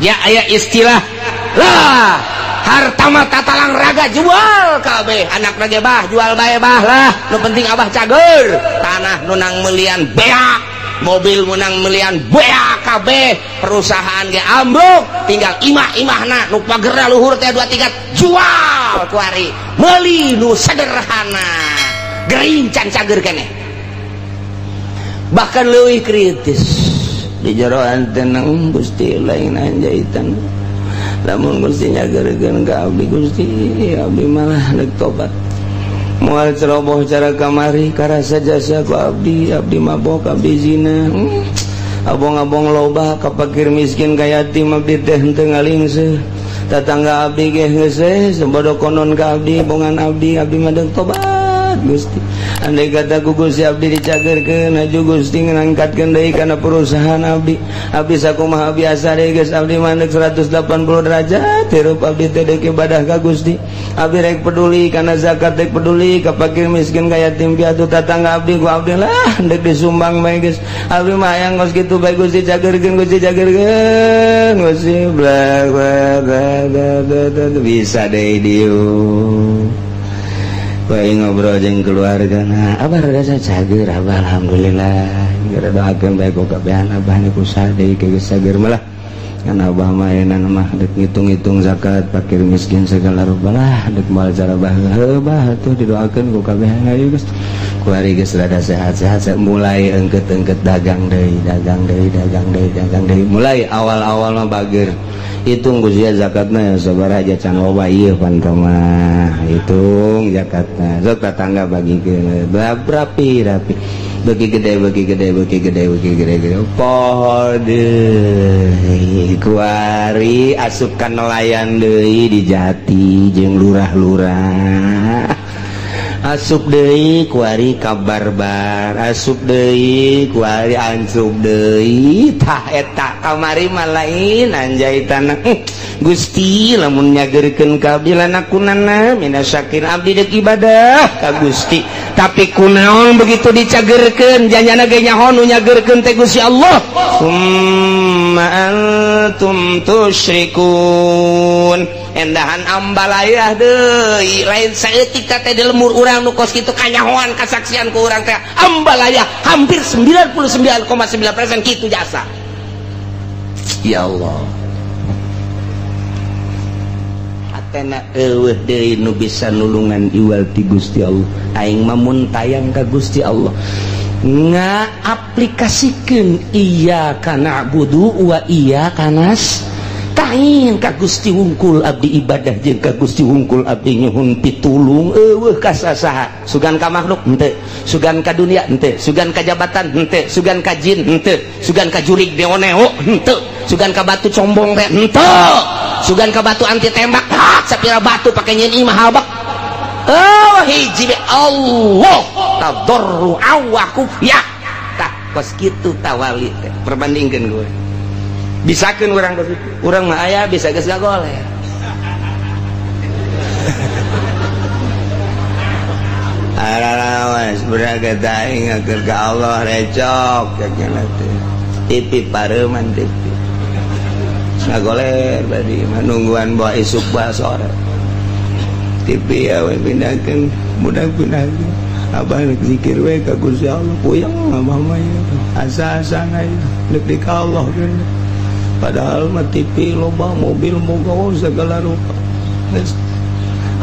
Ya aya istilah lah harta mah tatalang raga jual kabeh anak lagi bah jual bae bah lah nu penting abah cager tanah nunang melian beak mobil menang melian beak kabeh perusahaan ge ambruk tinggal imah-imahna nu pagerna luhur teh 2 3 jual kuari meuli nu sederhana gering can cager keneh bahkan leuwih kritis di jeroan tenang Gusti lain anjaitan lamun Gusti nyageurkeun ka abdi Gusti abdi malah deuk tobat moal ceroboh cara kamari karasa jasa ku abdi abdi mabok abdi zina abong-abong loba ka fakir miskin ka yatim abdi teh henteu ngalingseut tatangga abdi ge geus sebodo konon ka abdi bongan abdi abdi mah deuk tobat Gusti andai kata ku Gusti abdi dicagerkeun aju Gusti ngangkatkeun deui kana perusahaan abdi abdi sakumaha biasa deui geus abdi mandek 180 derajat hirup abdi teh deuk ibadah ka Gusti abdi rek peduli kana zakat rek peduli ka fakir miskin ka yatim piatu tatangga abdi ku abdi lah deuk disumbang bae geus abdi mah hayang kos kitu bae Gusti cagerkeun Gusti cagerkeun Gusti bla bla bla bisa deui dieu bae ngobrol jeung keluarga nah abah rada cager abah alhamdulillah gara doakeun bae ku kabehan abah niku usaha deui ke geus cager malah kan abah mah ayeuna mah deuk ngitung-ngitung zakat fakir miskin segala rupa lah deuk moal cara bah heuh bah atuh didoakeun ku kabehan ayo geus kuari geus rada sehat-sehat mulai engket-engket dagang deui dagang deui dagang deui dagang deui mulai awal-awal mah bager hitung Gusti zakatna ya sabaraha aja can loba ieu pan mah hitung zakatna sok tetangga bagikeun rapi rapi bagi gede bagi gede bagi gede bagi gede gede poho deui kuari asup ka nelayan deui di jati jeung lurah-lurah asup deui kuari ka barbar asup deui kuari ancup deui tah eta kamari mah lain anjaitan Gusti lamun nyageurkeun ka abdi lanakunanna minasyakirin abdi deuk ibadah ka Gusti tapi kunaon begitu dicagerkeun janyana ge nyaho nu nyageurkeun teh Gusti Allah summa antum tusyrikun endahan ambalayah deui lain saeutik teh di lemur urang nu kos kitu kanyahoan kasaksian ku urang teh ambalayah hampir 99,9% kitu jasa ya Allah hatena eueuh deui nu bisa nulungan iwal ti Gusti Allah aing mah mun tayang ka Gusti Allah ngaaplikasikeun iyyaka na'budu wa iyyaka nasta'in ka Gusti wungkul abdi ibadah jeung ka Gusti wungkul abdi nyuhun pitulung eueuh ka sasaha sugan ka makhluk henteu sugan ka dunia henteu sugan ka jabatan henteu sugan ka jin henteu sugan ka jurig neo-neo henteu sugan ka batu combong teh henteu sugan ka batu anti tembak hak sapira batu pake nyeun imah habak oh hiji be Allah tadarru'a wa khufyah tah kos kitu tawali teh perbandingkeun gue bisakeun urang kos kitu urang mah aya bisa geus gagoleh ararawas beraga aing ngakeun ka Allah recok cenah teh TV pareuman TV ngagoler badi mah nungguan bawa isuk bawa sore TV ya we pindahkeun budak pindahkeun abah rek zikir we ka Gusti Allah puyeng abah mah ieu asa-asana ieu deuk di ka Allah padahal mah TV loba mobil moga segala rupa geus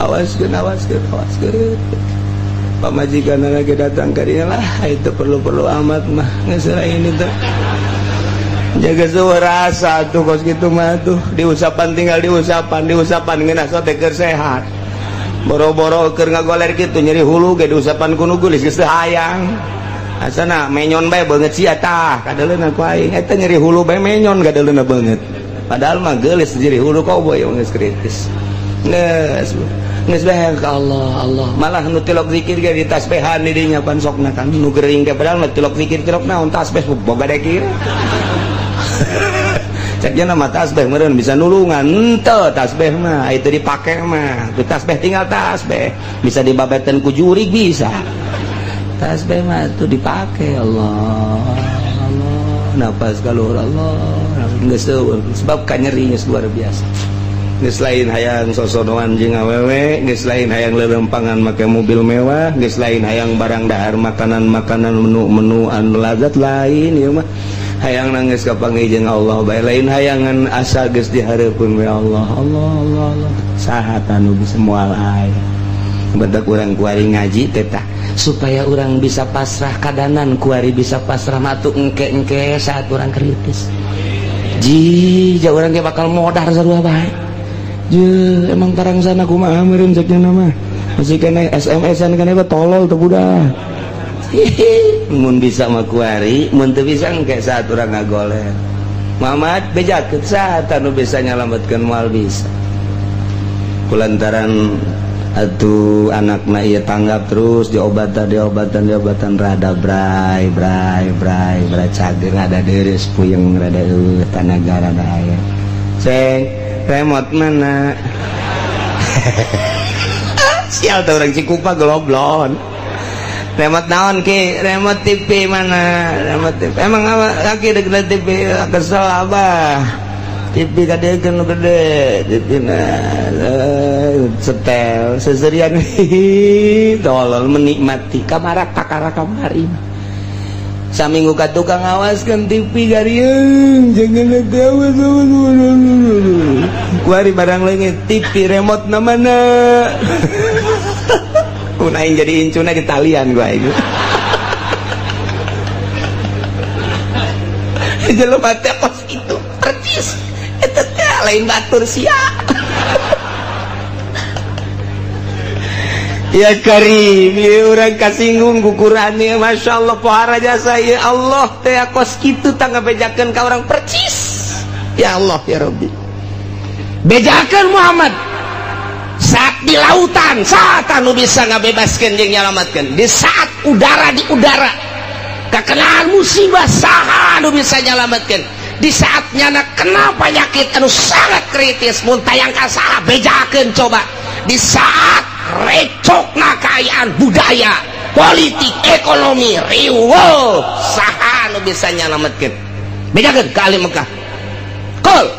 awaskeun awaskeun awaskeun pamajikan lagi datang ka dieu lah itu perlu-perlu amat mah geus ini teh jaga suara rasa tuh kos gitu mah tuh diusapan tinggal diusapan diusapan ngeunah sote keur sehat boro-boro keur ngagoler kitu nyeri hulu ge diusapan ku nu geulis geus teu hayang asana menyon bae beungeut sia tah kadeuleuna ku aing eta nyeri hulu bae menyon kadeuleuna beungeut padahal mah geulis nyeri hulu koboy geus kritis geus geus bae ka Allah Allah malah nu tilok zikir ge ditasbehan di dinya pan sokna kan nu gering ge padahal mah tilok zikir tilok naon tasbeh boga dekir ceknya nama tasbih meureun bisa nulungan henteu tasbih mah itu dipake mah itu tasbih tinggal tasbih bisa dibabetan ku jurig bisa tasbih mah itu dipake Allah Allah Napas kaluhur, Allah. Geus euweuh sebab kanyeri geus luar biasa. Geus lain hayang sosodoan jeung awewe, geus lain hayang lelempangan make mobil mewah, geus lain hayang barang dahar makanan-makanan menu-menu anu lazat, lain ieu mah. Hayang nangis kapanggih jeung Allah bae, lain hayangan asa geus dihareupeun we. Allah, Allah, Allah, Allah. Saha anu bisa? Moal aya. Bentak urang kuari ngaji teh tah supaya urang bisa pasrah kadanan, kuari bisa pasrah matu engke-engke saat urang kritis. Ji, jauh urang ge bakal modar sarua bae. Je, emang tarang sana kumaha meureun cek nama. Masih kena SMS-an kana tolol teu budak. Mun bisa mah kuari, mun teu bisa engke saat urang ngagoler. Muhammad bejakeun, saat anu bisa nyalametkeun? Moal bisa. Kulantaran atuh anakna ieu tanggap terus diobatan, diobatan, diobatan, rada bray bray bray bray, cager, rada deres, puyeng rada eueuh, tanaga rada aya. Ceng, remote mana? Sial tuh orang Cikupa geloblon. Remote naon ki? Remote TV mana? Remote TV emang apa kaki dek TV? Kesel abah, TV kadekeun nu gede TV na setel seserian, tolol menikmati kamara kakara kamari. Saminggu ka tukang ngawaskeun TV gariung, jangan nanti awas awas. Kuari barang leungit TV, remote na mana? Mun aing jadi incuna di talian gua aing. Jelema teh kos itu percis eta teh, lain batur sia. Ya Karim, ya urang kasinggung kukurane. Masya Allah, pohara jasa ya Allah teh kos kitu tangga bejakeun ka urang percis. Ya Allah ya Rabbi, bejakeun Muhammad saat di lautan, saat anu bisa ngabebaskeun jeung nyalamatkeun? Di saat udara, di udara kakenaan musibah, saha anu bisa nyalamatkeun? Di saat nyana kena penyakit anu sangat kritis, mun tayang ka saha? Bejakeun coba. Di saat recokna kaayaan budaya, politik, ekonomi riweuh, saha anu bisa nyalametkeun? Bejakeun ka ahli Mekah. Qul,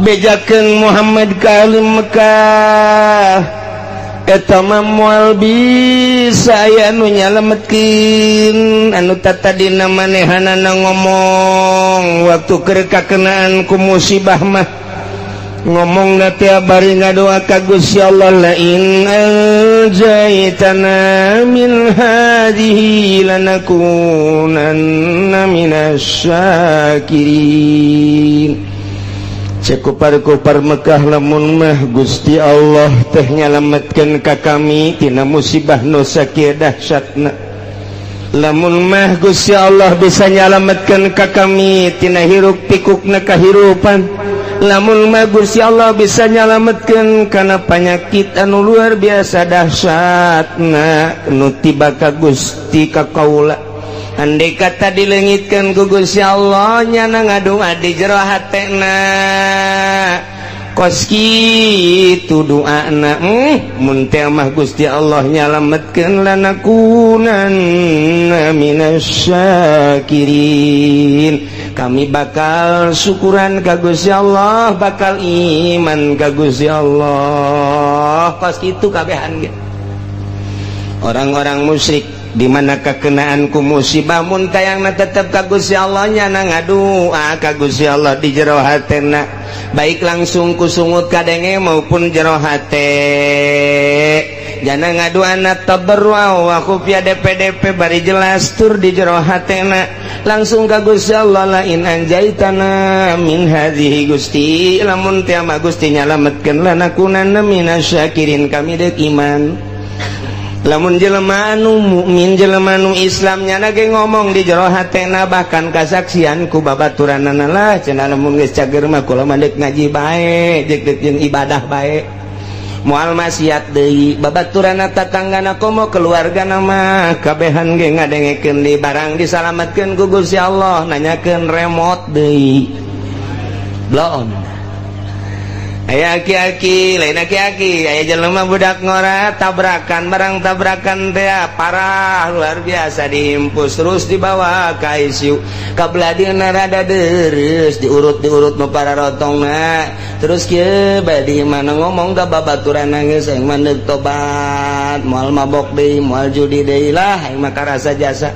bejakeun Muhammad ka ahli Mekah, eta mah moal bisa aya anu nyalametkeun. Anu tatadina manehanana ngomong waktu keur kakenaan ku musibah mah, ngomong na tiap bari ngadoa ka Gusti Allah, la in anjaytana min hadhihi lanakunanna minasyakirin. Cek kupar-kupar Mekah, lamun mah Gusti Allah teh nyalametkeun ka kami tina musibah nu sakieu dahsyatna, lamun mah Gusti Allah bisa nyalametkeun ka kami tina hiruk pikukna kahirupan, lamun mah Gusti Allah bisa nyalametkeun kana panyakit anu luar biasa dahsyatna nu tiba ka Gusti ka kaula, andai kata dilengitkeun ku Gusti Allah, nyana ngadua di jero hatena kos kitu doana, mun teh mah Gusti Allah nyalametkeun, lanakunanna minasyakirin, kami bakal syukuran ka Gusti Allah, bakal iman ka Gusti Allah. Kos kitu kabehan ge orang-orang musyrik di mana kekenaan ku musibah, mun tayangna tetep ka Gusti Allah, nyana ngadua ka Gusti Allah di jero hatena, baik langsung ku sungut kadenge maupun jero hate. Jana ngaduana tabarru wa khufya, DPDP bari jelas tur di jero hatena langsung ka Gusti Allah, la in anjaitana min hadhihi, Gusti lamun teh mah Gusti nyalametkeun, lanakunanna minasyakirin, kami deuk iman. Lamun jelema anu mukmin, jelema anu Islam, nyana ge ngomong di jero hatena, bahkan kasaksian ku babaturanana lah cenah, lamun geus cager mah kula mah deuk ngaji bae, deuk deuk jeung ibadah bae, moal maksiat deui. Babaturana, tatanggana, komo keluargana mah kabehan ge ngadengekeun di barang disalametkeun ku Gusti Allah, nanyakeun remote deui. Bloon. Aya aki-aki, lain aki-aki, aya jelema budak ngora tabrakan, barang tabrakan teh parah luar biasa, diimpus terus dibawa ka ICU. Kabelah dieuna rada deres, diurut-diurut nu para rotongna. Terus kieu bae di mana ngomong ka babaturan, nangis, "Aing mah deuk tobat, moal mabok deui, moal judi deui lah, aing mah karasa jasa."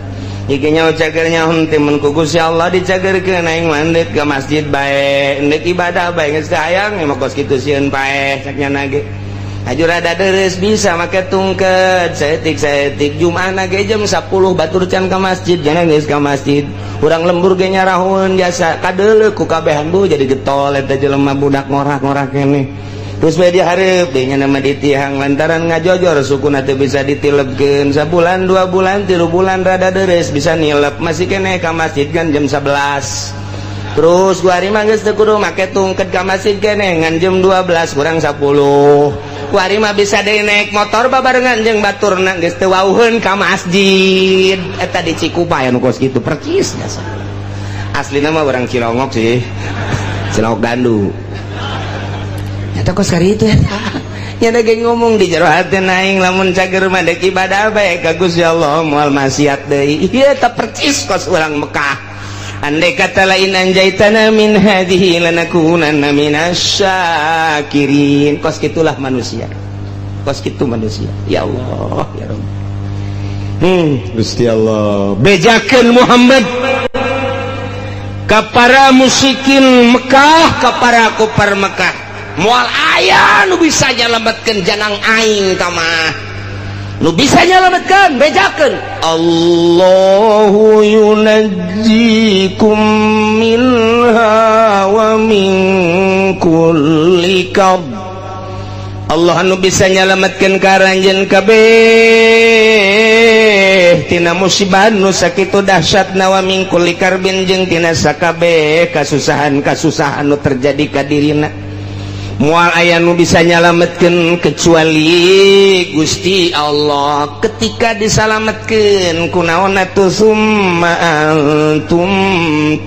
Iki nyaho cager nyaho teh mun ku Gusti Allah dicagerkeun, aing mah deuk ka masjid bae, deuk ibadah bae, geus hayang mah kos kitu sieun paeh cak nyana ge. Aju rada deres bisa make tungket saeutik saeutik, Jumat ge jam 10 batur can ka masjid, jangan geus ka masjid. Urang lembur ge nyarahun jasa kadeuleu ku kabehan bu jadi getol eta jelema budak ngorak-ngorak keneh. Terus bae dihareup deui nya nama ditihang lantaran ngajojor sukuna teu bisa ditilebkeun. Sabulan, 2 bulan, 3 bulan rada deres bisa nilep, masih keneh ka masjid kan jam 11. Terus gua hari mah geus teu kudu make tungket, ka masjid keneh ngan jam 12 kurang 10. Kuari mah bisa deui naik motor babarengan jeung baturna, geus teu wauheun ka masjid. Eta di Cikupa anu kos kitu percis jasa. Aslina mah orang Cilongok sih, Cilongok Gandu. Nyata kos kari itu eta nyata ge ngomong di jero hati, "Aing lamun cager mah dek ibadah bae ka Gusti Allah, moal maksiat deui." Ieu eta percis kos urang Mekah. Andai kata lain anjaitana min hadhihi lanakunanna minasyakirin. Kos gitulah manusia, kos kitu manusia. Ya Allah, ya Rabb. Gusti Allah bejakeun Muhammad ka para musyrikin Mekah, ka para kufar Mekah, moal aya nu bisa nyalametkeun janang aing ka mah nu bisa nyalametkeun. Bejakeun, Allahu yunajjikum minha wa min kulli karb. Allah anu bisa nyalametkeun ka aranjeun kabeh tina musibah nu sakitu dahsyatna, wa min kulli karbin jeung tina sakabeh kasusahan-kasusahan nu terjadi ka dirina. Moal aya nu bisa nyalametkeun kecuali Gusti Allah. Ketika disalametkeun kunaon atuh? Summa antum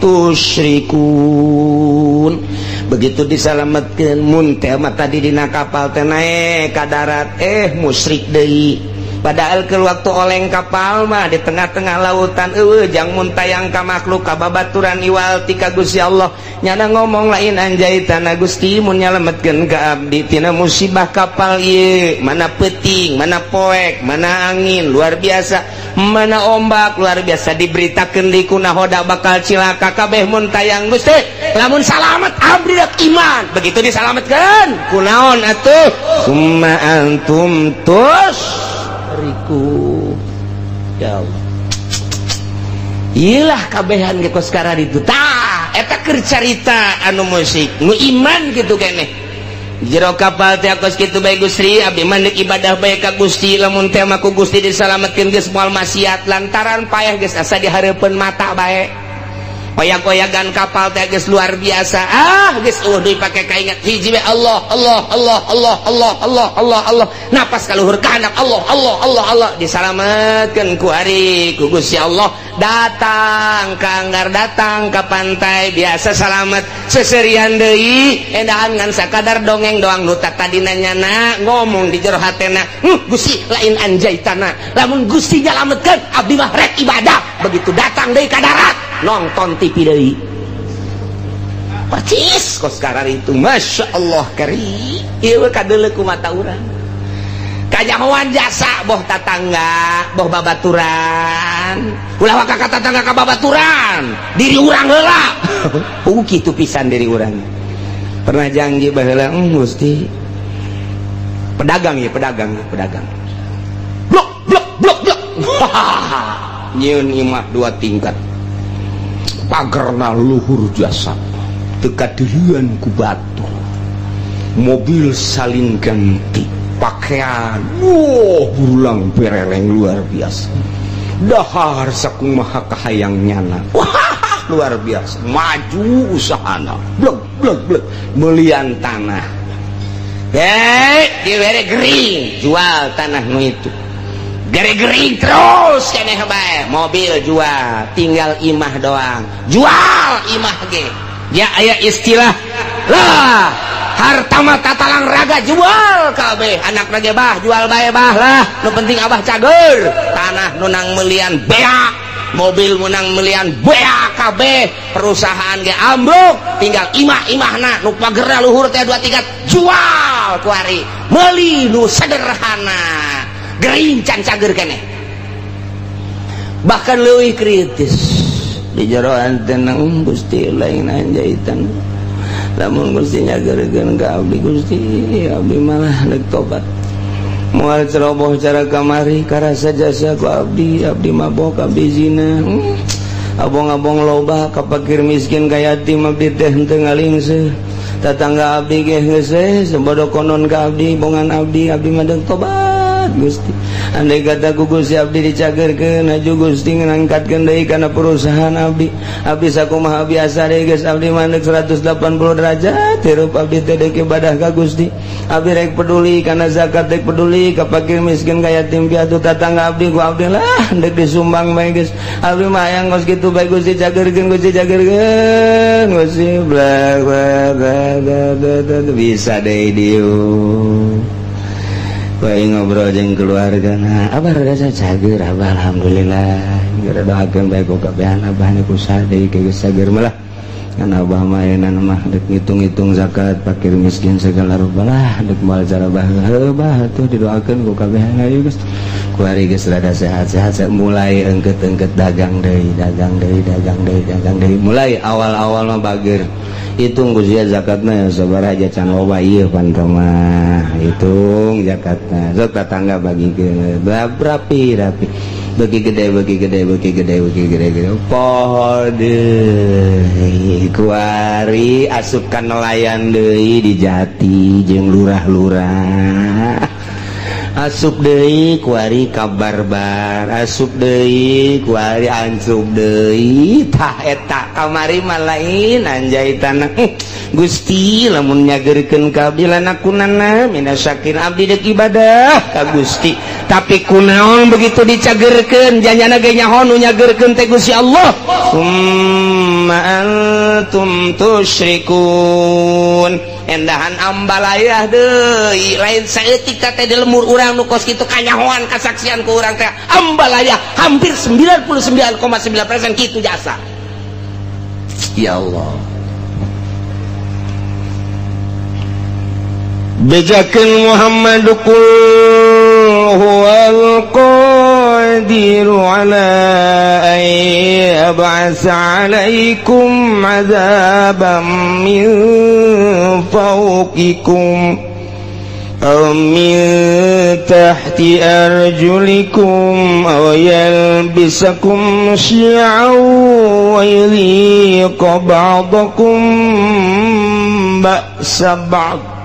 tusyrikun. Begitu disalametkeun, mun teh mah tadi dina kapal teh naek ka darat, musyrik deui. Padahal ke waktu oleng kapal mah di tengah-tengah lautan eueuh jang muntayang ka makhluk, ka babaturan, iwal ti ka Gusti Allah. Nyana ngomong, "Lain anjaitana Gusti, mun nyalametkeun ka abdi tina musibah kapal ieu, mana peuting, mana poek, mana angin luar biasa, mana ombak luar biasa, diberitakeun di ku nahoda bakal cilaka kabeh, mun tayang Gusti, lamun salamet abdi rek iman." Begitu disalametkeun kunaon atuh? Summa antum tusyrikun. Ya Allah. Iyalah, kabehan ge kos itu tah eta keur carita anu musik nu iman gitu keneh. Jero kapal teh kos kitu bae, "Gusti, abdi mah ibadah bae ka Gusti, lamun teh mah ku Gusti disalametkeun geus moal maksiat," lantaran payah geus asa di hareupeun mata bae. Oyak-oyagan kapal teh geus luar biasa. Ah, geus eueuh deui pake kaingat, hiji we, Allah, Allah, Allah, Allah, Allah, Allah, Allah, Allah, napas kaluhur ka handap, Allah, Allah, Allah, Allah. Disalametkeun ku ari ku Gusti Allah, datang ka anggar, datang ka pantai biasa, salamet. Seserian deui, endahan ngan sakadar dongeng doang. Nu tadina nyana ngomong di jero hatena, "Gusti, lain anjaitana, lamun Gusti nyalametkeun abdi mah rek ibadah." Begitu datang deui ka darat, nonton TV deui, percis kos karar itu. Masya Allah, kari ieu kadeuleu ku mata urang, kanyahoan jasa, boh tatangga boh babaturan. Ulah waka ka tatangga, ka babaturan, diri urang heula. Kitu pisan diri urang. Pernah janji baheula, Gusti, pedagang ya, pedagang ya, pedagang, blok blok blok blok, nyieun imah dua tingkat, pagerna luhur jasa, teu kadeuleun ku batur, mobil salin ganti, pakaian wow burulang bereleng luar biasa, dahar sakumaha kahayang nyana, wah luar biasa maju usahana, blek blek blek, melian tanah. Hei, dibere gering, jual tanah nu itu. Gering terus keneh bae, mobil jual, tinggal imah doang, jual imah ge. Ya, aya istilah lah. Harta mah tatalang raga jual kabeh, anak ge bah jual bae bah lah, nu penting abah cager. Tanah nunang melian beak, mobil menang melian beak kabeh, perusahaan ge ambruk, tinggal imah-imahna nu pagerna luhur teh 2 3 jual kuari, meuli nu sederhana, gering can cager keneh. Bahkan leuwih kritis di jeroan tenang Gusti lain anjaitan. Lamun Gusti nyageurkeun ka abdi Gusti, abdi malah rek tobat. Moal ceroboh cara kamari karasa jasa ku abdi, abdi mabok, abdi zina. Abong-abong loba ka fakir miskin ka yatim abdi teh henteu ngalingseuh. Tatangga abdi ge geus sebodo konon ka abdi, bongan abdi, abdi mah deuk tobat Gusti. Andai kata ku Gusti abdi dicagerkeun, aju Gusti ngangkatkeun deui kana perusahaan abdi. Abdi sakumaha biasa deui geus abdi mah deuk 180 derajat hirup abdi teh deuk ibadah ka Gusti. Abdi rek peduli kana zakat, rek peduli ka fakir miskin ka yatim piatu tatangga abdi ku abdi lah deuk disumbang bae geus. Abdi mah hayang kos kitu bae Gusti cagerkeun, Gusti cagerkeun Gusti bla bla bla bla bisa deui dieu. Bae ngobrol jeung keluarga nah abah rada cager abah alhamdulillah gara doakeun bae ku kabehan abah niku deui geus cager malah kan abah mah ayeuna mah deuk ngitung-ngitung zakat fakir miskin segala rupa lah deuk moal cara bah heuh bah atuh didoakeun ku kabehan ayo geus kuari geus rada sehat-sehat mulai engket-engket dagang deui dagang deui dagang deui dagang deui mulai awal-awal mah bager hitung Gusti zakatna ya sabaraha can loba ieu pan mah hitung zakatna sok tetangga bagikeun rapi rapi bagi gede bagi gede bagi gede bagi gede gede poho deui kuari asup ka nelayan deui di jati jeung lurah-lurah asup deui kuari ka barbar asup deui kuari ancup deui tah eta kamari mah lain anjaitan Gusti lamun nyageurkeun ka abdi lanakunanna minasyakirin abdi deuk ibadah ka Gusti tapi kunaon begitu dicagerkeun janyana ge nyaho nu nyageurkeun teh Gusti Allah summa antum tusyrikun endahan ambalayah deui lain saeutik teh di lemur urang nu kos kitu kanyahoan kasaksian ku urang teh ambalayah hampir 99,9% kitu jasa ya Allah. Bejakeun Muhammad qul huwal qadiru ala an yab'atsa 'alaikum 'adzaban min fawqikum aw min tahti arjulikum aw yalbisakum syi'an wa yudhiqa ba'dakum ba'sa ba'd.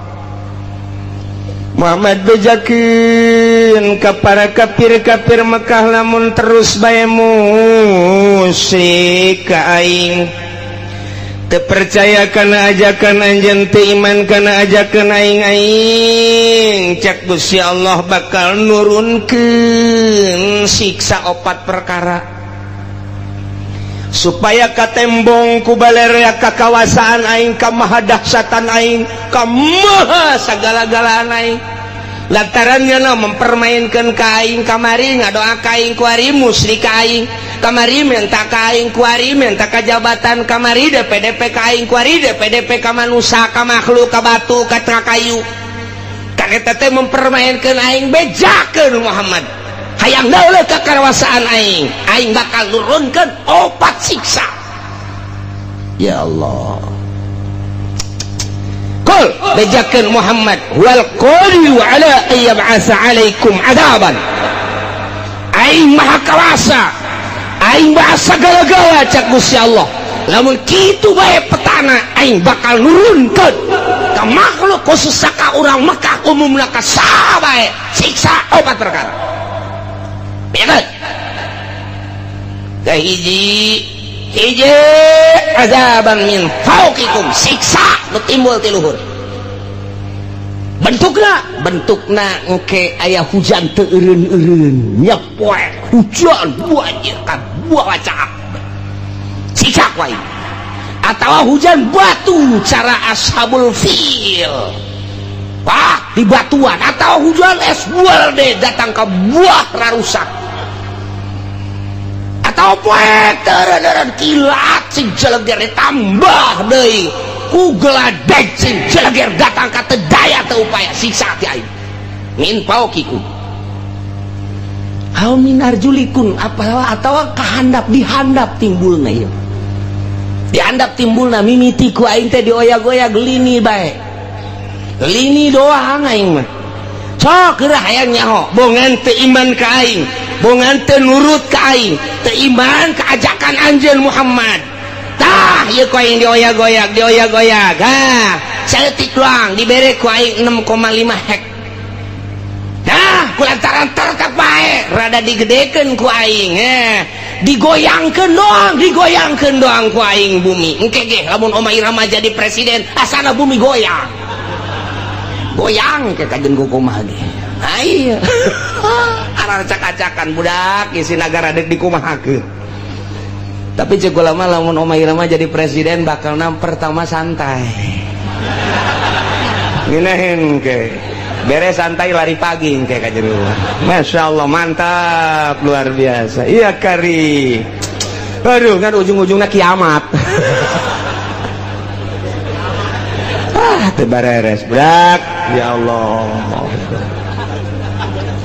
Muhammad bejakeun ka para kafir-kafir Mekah lamun terus bae musyrik ka aing teu percaya kana ajakan anjeun teu iman kana ajakan aing aing cak Gusti Allah bakal nurunkeun siksa opat perkara supaya katembong ku balerea ka kawasaan aing ka maha dahsyatan aing ka maha sagala-galaan aing lantarannya no mempermainkan ka aing kamari ngadoa ka aing kuari musyrik ka aing kamari minta ka aing kuari minta ka jabatan kamari DPDP ka aing kuari DPDP ka manusia ka makhluk ka batu ka kayu kan eta teh mempermainkan aing bejakeun Muhammad hayang dauleuh ka kawasaan aing aing bakal nurunkeun opat siksa ya Allah. Qul bejakeun Muhammad wal qadiru ala an yab'atsa 'alaikum 'adaban aing maha kawasa aing maha sagala-gala cak Gusti Allah lamun kitu bae petana aing bakal nurunkeun ka makhluk khusus ka urang Mekah umumna ka saha bae siksa opat perkara. Hiji hiji azaban min fauqikum siksa nu timbul ti luhur bentukna bentukna engke aya hujan teu eureun-eureun nyepoek hujan buah ka buah wacaak siksa ku aing. Atau hujan batu cara ashabul fil. Wah, di batuan atau hujan es deh datang ke buah rarusak. Atau poek teureun kilat sing jeleger ditambah deui ku geladeg sing jeleger datang ka teu daya teu upaya siksa ti aing. Min fauqikum. Aw min arjulikum apa atawa kahandap dihandap timbulna ieu. Dihandap timbulna mimiti ku aing teh dioyag-oyag lini bae. Lini doang aing mah. Sok geura hayang nyaho, bongan teu iman ka aing, bongan teu nurut ka aing, teu iman ka ajakan anjeun Muhammad. Tah ieu ku aing dioyag-oyag, dioyag-oyag. Ha, saeutik doang dibere ku aing 6,5 hek. Nah, ku lantaran terkap bae rada digedekeun ku aing, digoyangkeun doang ku aing bumi. Engke ge lamun Oma Irama jadi presiden, asana bumi goyang. Goyang ke kajen ku kumaha ge. Ayo. Aracak-acakan budak isi nagara deuk dikumahakeun. Tapi ceuk ulama lamun Oma Irama jadi presiden bakalna pertama santai. Ngeunaheun ke. Beres santai lari pagi kayak kajian. Masya Allah mantap luar biasa. Iya kari. Aduh kan ujung-ujungnya kiamat. Ah teu bareres budak. Ya Allah.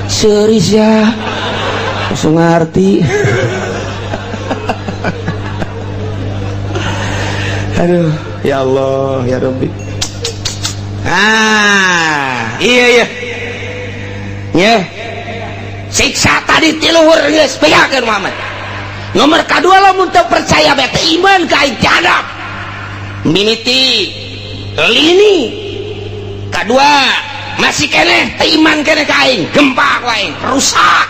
Serius ya. Langsung ngerti. Aduh ya Allah ya Rabbi. Ah, iya iya. Ya. Siksa tadi ti luhur geus pegakeun Muhammad. Nomor kadua lamun teu percaya bae teu iman ka aing jadap. Mimiti lini. Kadua masih keneh teu iman keneh ka aing, gempa ku aing, rusak.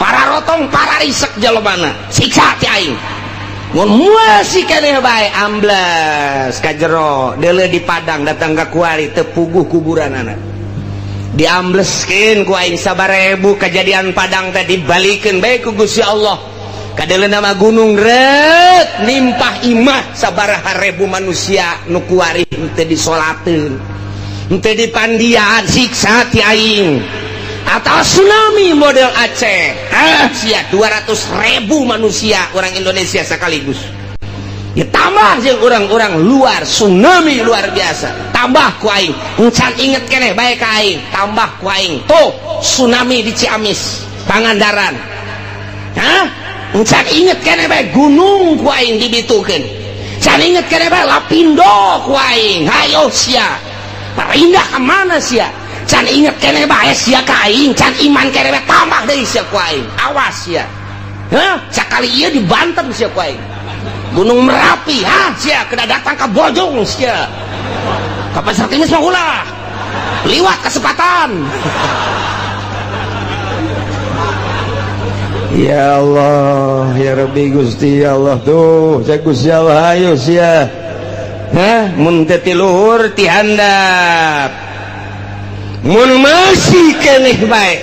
Para rotong, para risek jalmana. Siksa ti aing. Mun masih keneh bae ambles ka jero deuleu di Padang datang ka kuari teu puguh kuburan anak diambleskeun ku aing sabarebu kejadian Padang teh dibalikeun bae ku Gusti Allah kadeuleu nama gunung reut nimpah imah sabaraha rebu manusia nu kuari teu disolateun teu dipandian siksa ti aing atau tsunami model Aceh. Ah, sia 200.000 manusia orang Indonesia sekaligus. Ditambah jeung orang-orang luar tsunami luar biasa. Tambah ku aing. Encan inget keneh bae ka aing, tambah ku aing. Tuh, tsunami di Ciamis, Pangandaran. Hah? Encan inget keneh bae gunung ku aing dibitukeun. Can inget keneh bae Lapindo ku aing. Hayo sia. Pindah ka mana sia? Can inget keneh bae sia ka aing, can iman keneh bae tambah deui sia ku aing. Awas sia. Hah? Sakali ieu dibantem sia ku aing. Gunung Merapi, hah sia kena datang ka Bojong sia. Ka Pasar Kemis mah ulah. Liwat kesempatan. Ya Allah, ya Rabbi Gusti ya Allah tuh, saya Gusti Allah ayo sia. Hah, mun teu ti luhur ti handap. Mun masih keneh bae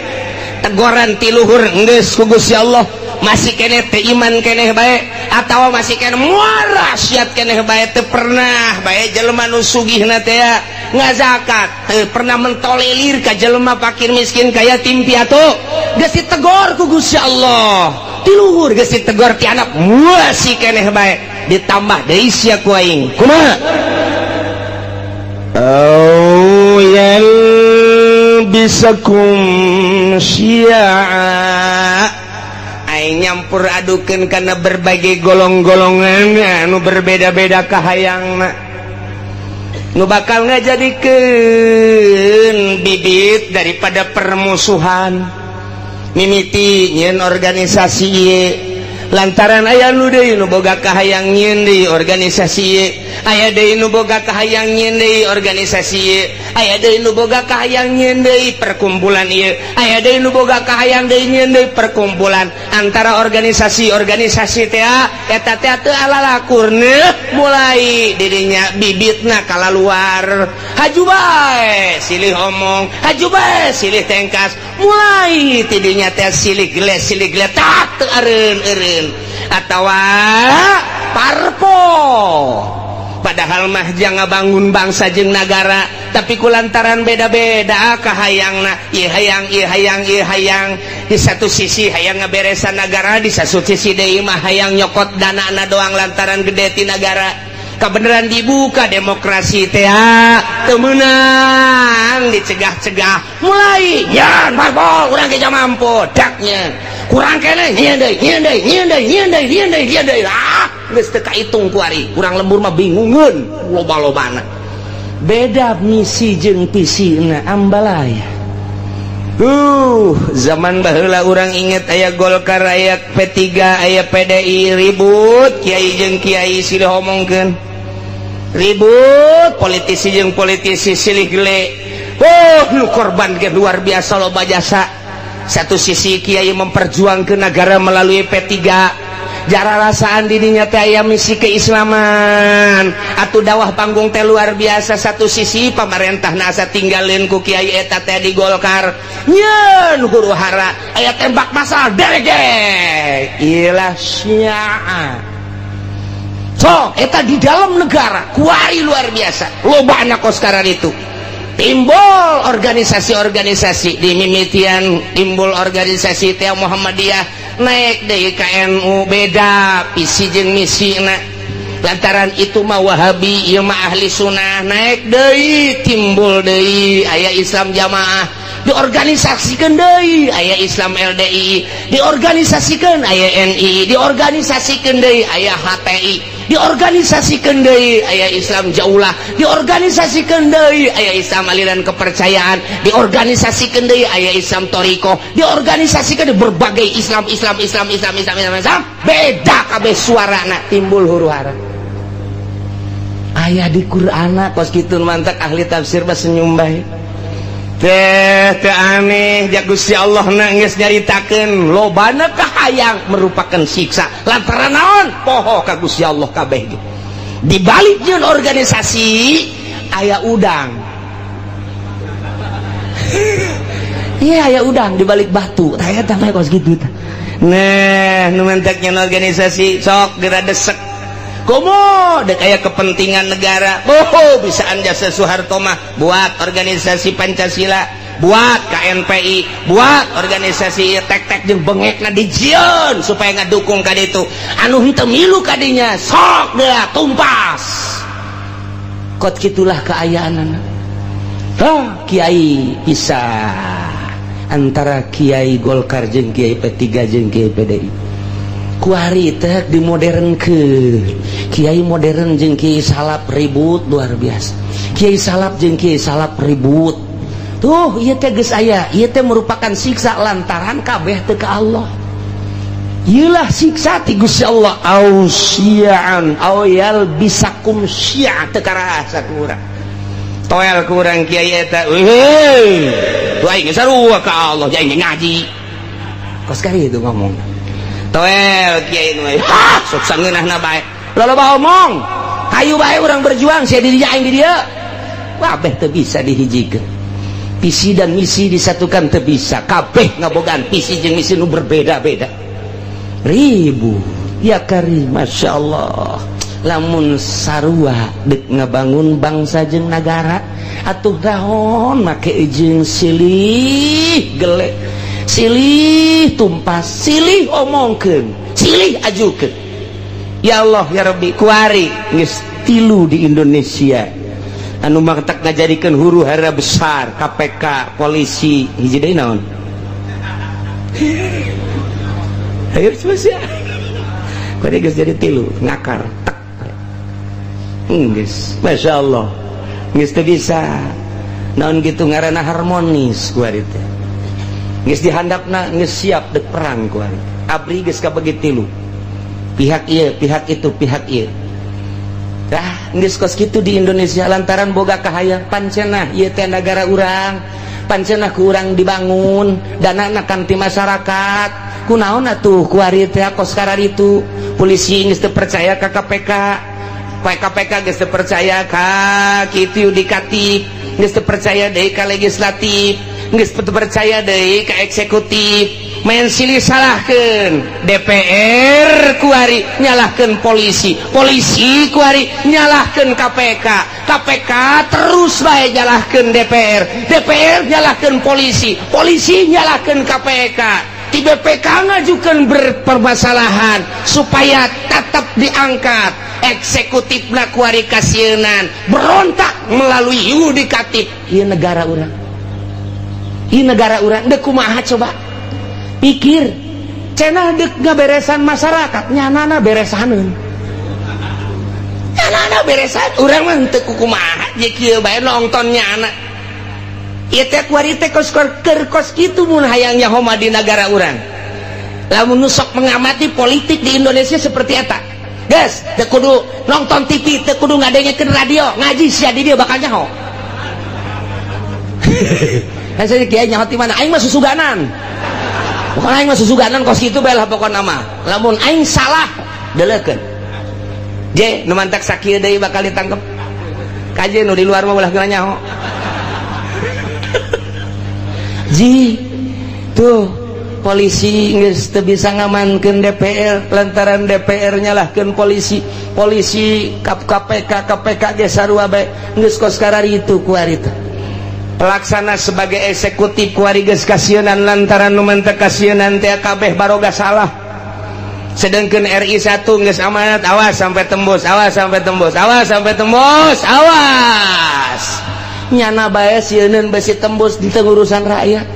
teguran ti luhur geus ku Gusti Allah masih keneh teu iman keneh bae atawa masih keneh muara siat keneh bae teu pernah bae jelema nu sugihna teh ngazakat teu pernah mentolelir ka jelema fakir miskin ka yatim piatu geus ditegor ku Gusti Allah ti luhur geus ditegor ti anak masih keneh bae ditambah deui sia ku aing kumaha au yalbisakum syi'a aing nyampur adukeun kana berbagai golong-golongan anu berbeda-beda kahayangna nu bakal ngajadikeun bibit daripada permusuhan mimiti nyeun organisasi ieu lantaran aya nu deui nu boga kahayang nyeun deui organisasi ieu aya deui nu boga kahayang nyeun deui organisasi ieu aya deui nu boga kahayang nyeun deui perkumpulan ieu aya deui nu boga kahayang deui nyeun deui perkumpulan antara organisasi-organisasi teh eta teh teu alalakurna mulai dirinya bibitna kalaluar haju bae silih omong haju bae silih tengkas mulai tidinya teh silih geles tak teu eureun-eureun atawa Parpol. Padahal mah jang ngabangun bangsa jeung nagara, tapi kulantaran beda-beda kahayangna, ieu hayang, ieu hayang, ieu hayang. Di satu sisi hayang ngaberesan nagara, di satu sisi deui mah hayang nyokot danana doang lantaran gede ti nagara. Kebenaran dibuka demokrasi teh teu meunang, dicegah-cegah mulai nyan parpol urang ge mampu daknya kurang keneh nyieun deui, nyieun deui, nyieun deui, nyieun deui, nyieun deui, nyieun deui. Ah, geus teu kaitung kuari, kurang lembur mah bingungeun loba-lobana. Beda misi jeung visina ambalaya. Zaman baheula urang inget aya Golkar, aya P3, aya PDI ribut, kiai jeung kiai silih omongkeun. Ribut, politisi jeung politisi silih gele. Oh, nu korban ge luar biasa loba jasa. Satu sisi kiai memperjuangkan negara melalui P3, jara rasaan dirinya teh aya misi keislaman atuh dakwah panggung teh luar biasa. Satu sisi pamarentah asa tinggalin ku kiai eta teh di Golkar nyeun huru hara aya tembak masal derege ilah syiah. So eta di dalam negara kuari luar biasa loba anak sekarang itu timbul organisasi-organisasi di mimitian, timbul organisasi teh Muhammadiyah naik deui ka NU, beda visi jeung misi na lantaran itu mah Wahabi ieu mah ahli sunnah, naik deui timbul deui aya Islam jamaah, diorganisasikeun deui aya Islam LDI, diorganisasikeun aya NI, diorganisasikeun deui aya HTI, diorganisasikeun deui aya Islam jaulah, diorganisasikeun deui aya Islam aliran kepercayaan, diorganisasikeun deui aya Islam toriko, diorganisasikeun berbagai Islam Islam Islam Islam Islam Islam Islam, beda kabeh suarana timbul huru hara. Aya di Qur'ana kos kitu mantak ahli tafsir mah senyum bae. Teh teh aneh ja Gusti Allah na geus nyaritakeun lobana kahayang merupakan siksa lantaran naon poho ka Gusti Allah kabeh ge. Di balik jeung organisasi aya udang. Iya aya udang di balik batu. Tah eta mah kos kitu tah. Nah, nu mantak nyeun organisasi sok geura desek. Komo dek aya kepentingan negara. Oh, bisaan jasa Soeharto mah buat organisasi Pancasila, buat KNPI, buat organisasi tek-tek jeung bengekna dijieun supaya ngadukung ka ditu. Anu henteu milu ka dinya sok geura tumpas. Kot kitulah kaayaanana. Hah, kiai pisah antara kiai Golkar jeung kiai P3 jeung kiai PDI. Kuari teh dimodernkeun. Kiai modern jeung kiai salaf ribut luar biasa. Kiai salaf jeung kiai salaf ribut. Tuh ieu teh geus aya, ieu teh merupakan siksa lantaran kabeh teu ka Allah. Ieulah siksa ti Gusti Allah ausian au yalbisakum syi'a teu karasa ku urang. Toel ku urang kiai eta. Heuh. Tuh aing sarua ka Allah aing ngaji. Kos kari itu ngomong. Toel kiai nu ha sok sangeunahna bae. Loba omong. Hayu bae urang berjuang sia di dinya aing di dieu. Kabeh teu bisa dihijikeun. Visi dan misi disatukan teu bisa. Kabeh ngabogaan visi jeung misi nu berbeda-beda. Ribu. Ya karim, Masya Allah. Lamun sarua dek ngabangun bangsa jeung nagara atuh dahon make jeung silih gelek, silih tumpas, silih omongkeun, silih ajukeun. Ya Allah ya Rabbi, kuari geus tilu di Indonesia anu matak ngajadikeun huru hara besar, KPK, polisi, hiji deui naon? Ayo sia. Kuari geus jadi tilu, ngakar tek. Geus, Masya Allah. Geus teu bisa. Naon gitu ngaranna harmonis kuari teh. Geus dihandapna geus siap dek perang kuari. Abri geus kabagi tilu. Pihak ieu, pihak itu, pihak ieu. Dah geus kos kitu di Indonesia lantaran boga kahayang pancenah ieu teh nagara urang. Pancenah ku urang dibangun, danana kan ti masyarakat. Kunaon atuh kuari teh kos kararitu. Polisi geus teu percaya ka KPK. KPK geus teu percaya ka kitu yudikatif, geus teu percaya deui ka legislatif, geus teu percaya deui ka eksekutif. Main silih salahkeun DPR kuari nyalahkeun polisi, polisi kuari nyalahkeun KPK, KPK terus bae nyalahkeun DPR, DPR nyalahkeun polisi, polisi nyalahkeun KPK. Di BPK ngajukan berpermasalahan supaya tetap diangkat. Eksekutif kuari kasieunan berontak melalui yudikatif. Ieu negara urang, ieu negara urang deuk kumaha coba pikir. Cenah deuk ngaberesan masyarakat, nyanana beresaneun, nyanana beresan. Urang mah henteu kumaha ye kieu bae nonton nyana. Ieu teh kuari teh kos keur kos kitu mun hayang nyaho mah di negara urang. Lamun nu sok mengamati politik di Indonesia seperti eta. Geus, teu kudu nonton TV, teu kudu ngadengekeun radio, ngaji sia di dieu bakal nyaho. Hese kiai nyaho ti mana? Aing mah susuganan. Pokona aing mah susuganan kos kitu bae lah pokona mah. Lamun aing salah deleukeun. Je nu mantak sakieu deui bakal ditangkep. Kaje nu di luar mah ulah geuna nyaho. Ji tuh polisi geus teu bisa ngamankeun DPR lantaran DPR nyalahkeun polisi, polisi KPK, KPK ge sarua bae geus kos kararitu kuari teh. Pelaksana sebagai eksekutif kuari geus kasieunan lantaran nu mantep kasieunan teh kabeh baroga salah. Sedangkan RI 1 geus amanat, awas sampai tembus, awas sampai tembus, awas sampai tembus, awas. Nyana bae sieuneun besi tembus di urusan rakyat.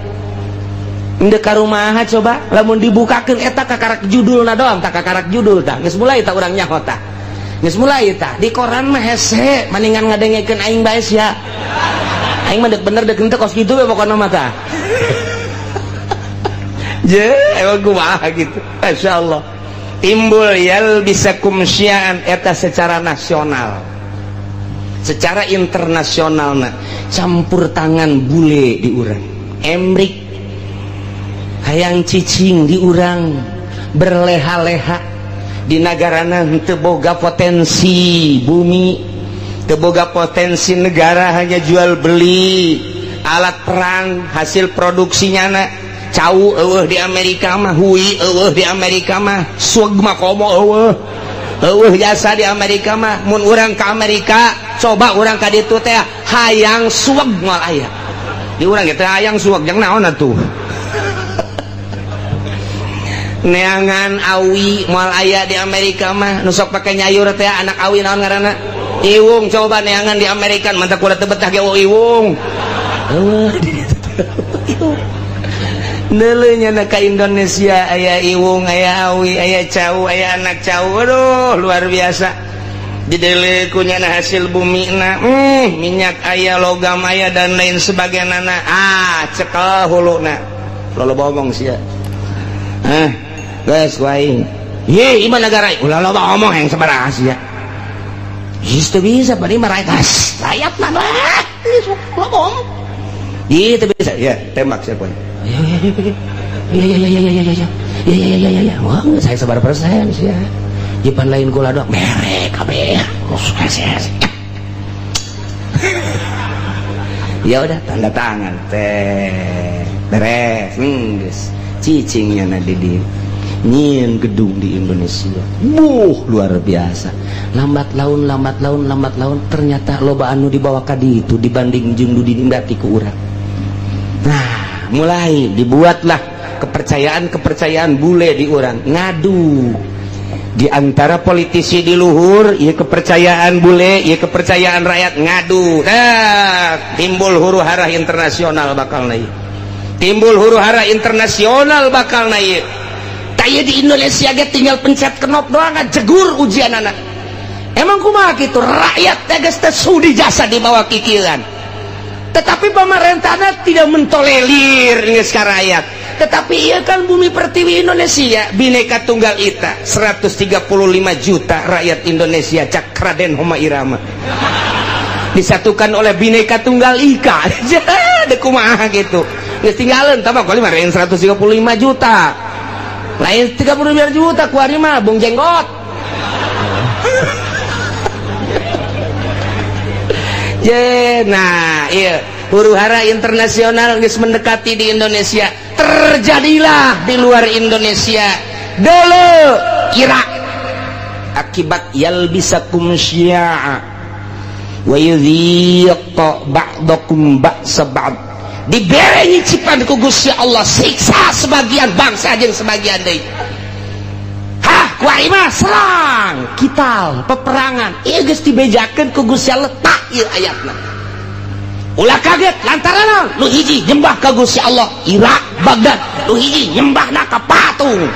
Endek ka rumaha coba lamun dibukakeun eta kakarak judulna doang, tak kakarak judul tah. Geus mulai tah urang nyaho tah. Geus mulai tah di koran mah hese maningan ngadengekeun aing bae sia. Aing mah deuk bener deuk henteu kos kitu we pokona mah tah. Je, emang kumaha gitu. Masyaallah. Timbul yalbisakum syi'an eta secara nasional. Secara internasional nah, campur tangan bule di urang. Emrik hayang cicing di urang, berleha-leha di nagarana henteu boga potensi bumi, teu boga potensi negara, hanya jual beli alat perang hasil produksinya na. Cau eueuh di Amerika mah, hui eueuh di Amerika mah, sueg mah komo eueuh. Eueuh jasa di Amerika mah. Mun urang ka Amerika, coba urang ka ditu teh hayang sueg moal aya. Di urang ge teh hayang sueg jeung naon atuh. Neangan awi moal aya di Amerika mah, nu sok pake nyayur teh anak awi naon ngaranna? Iwung. Coba neangan di Amerika mantap kula teu betah ge iwung. Eueuh di ditu teh. Neuleuh nya ka Indonesia aya iwung, aya awi, aya cau, aya anak cau. Aduh, luar biasa. Dideuleu ku nyana hasil bumi na, minyak aya, logam aya dan lain sebagainya. Ah, cekel huluna. Loba omong sia. Ah, geus ku aing. Ye, ieu negara ulah loba omong yang sabaraha sia. Geus teu bisa bari mah rakyat. Rakyat mah lah. Loba omong. Ieu teu bisa. Ya, tembak sia poe. Ya ya ya ya ya ya ya ya ya ya ya ya. Wah, saya sabar persen sih ya. Jipan lain gula doang merek kabeh. Ya udah tanda tangan teh. Beres. Geus. Cicingnya na di nyieun gedung di Indonesia. Buh, luar biasa. Lambat laun lambat laun lambat laun ternyata loba anu dibawa ka ditu dibanding jeung nu dinindati ku urang. Nah, mulai dibuatlah kepercayaan-kepercayaan bule di urang ngadu di antara politisi di luhur, ieu kepercayaan bule, ieu kepercayaan rakyat ngadu. Nah, timbul huru hara internasional bakal naik. Timbul huru hara internasional bakal naik. Tah di Indonesia ge tinggal pencet knop doang jegur ujian anak. Emang kumaha kitu rakyat teh geus teh sudi jasa dibawa kikieuan. Tetapi pemerintahnya tidak mentolerir geus ka rakyat. Tetapi iya kan bumi pertiwi Indonesia Bhinneka Tunggal Ika 135 juta rakyat Indonesia cak Raden Rhoma Irama disatukan oleh Bhinneka Tunggal Ika. Dek kumaha gitu geus tinggalan tah mah 135 juta lain 35 juta kuari mah Bung Jenggot. Je, nah iya Huru hara internasional geus mendekati di Indonesia. Terjadilah di luar Indonesia dulu Irak akibat yalbisakum syi'a wa yudhiq ba'dakum ba'sa ba'd, dibere nyicipan ku Gusti Allah siksa sebagian bangsa jeung sebagian deui. Hah, kuari mah serang kital peperangan ieu geus dibejakeun ku Gusti Allah. Tak ieu ayatna, ulah kaget lantaran naon? Nu hiji nyembah ka Gusti Allah Irak Baghdad, nu hiji nyembahna ka patung.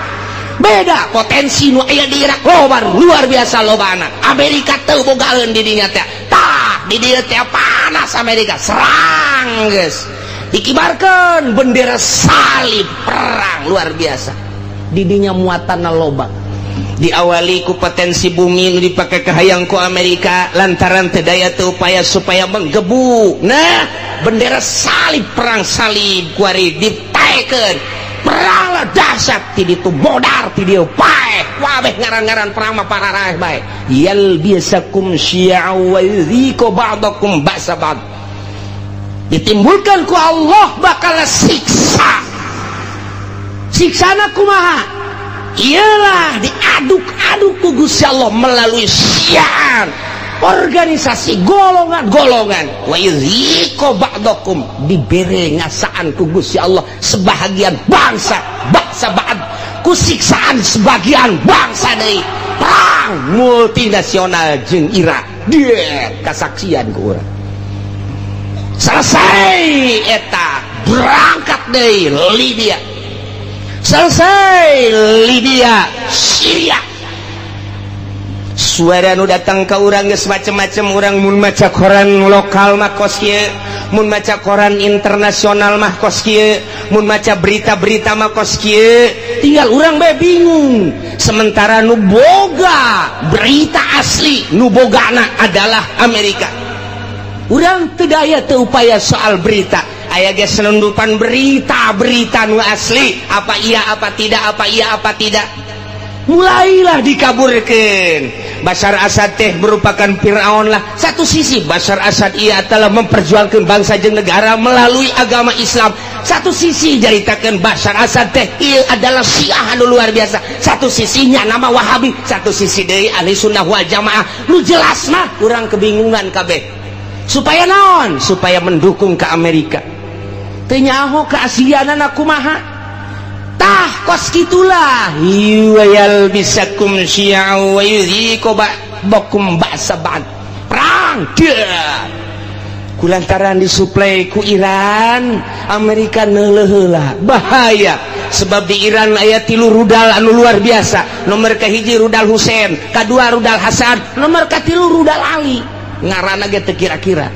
Beda potensi nu aya di Irak loba, luar biasa lobana. Amerika teu bogaeun di dinya teh. Tah, di dieu teh panas, Amerika serang, geus dikibarkeun bendera salib, perang luar biasa. Di dinya muatanna loba, diawali ku potensi bumi nu dipake kahayang ku Amerika lantaran teu daya teu upaya supaya menggebu. Nah, bendera salib, perang salib kuari dipaekeun, perang lah dahsyat ti ditu, modar ti dieu, paeh wabeh ngaran-ngaran perang mah pararaeh bae. Yalbisakum syi'a wa yudhiqu ba'dakum ba'sa ba'd, ditimbulkan ku Allah bakal siksa. Siksana kumaha? Iyalah, diaduk-aduk ku Gusti Allah melalui syiar organisasi golongan-golongan. Wa yudhiqu ba'dakum, dibere ngasaan ku Gusti Allah sebahagian bangsa bangsa ba'd ku siksaan sebagian bangsa deui. Perang multinasional jeung Irak dia kasaksian ku urang. Selesai eta, berangkat deui Libya. Selesai Libya, Syria. Suara nu datang ke urang geus macem-macem. Urang mun maca koran lokal mah kos kieu, mun maca koran internasional mah kos kieu, mun maca berita-berita mah kos kieu, tinggal urang bae bingung. Sementara nu boga berita asli, nu bogana adalah Amerika. Urang teu daya teu upaya soal berita. Aya ge selundupan berita-berita nu asli, apa iya apa tidak, apa iya apa tidak. Mulailah dikaburkan Bashar Assad teh merupakan Fir'aun lah. Satu sisi Bashar Assad ia telah memperjuangkan bangsa jeung negara melalui agama Islam, satu sisi jaritakan Bashar Assad teh ia adalah Syiah anu luar biasa, satu sisinya nama Wahabi, satu sisi deui Ahli Sunnah wal Jamaah. Nu jelas mah kurang kebingungan kabeh supaya naon? Supaya mendukung ke Amerika. Teu nyaho keaslianana kumaha. Tah, kos gitulah yalbisakum syi'a wa yudhiqu ba'dakum ba'sa ba'd. Perang dia kulantaran disuplai ku Iran, Amerika neuleuh heula bahaya sebab di Iran aya tilu rudal anu luar biasa. Nomor kahiji rudal Husain, kadua rudal Hasan, nomor katilu rudal Ali. Ngaranna ge teu kira-kira,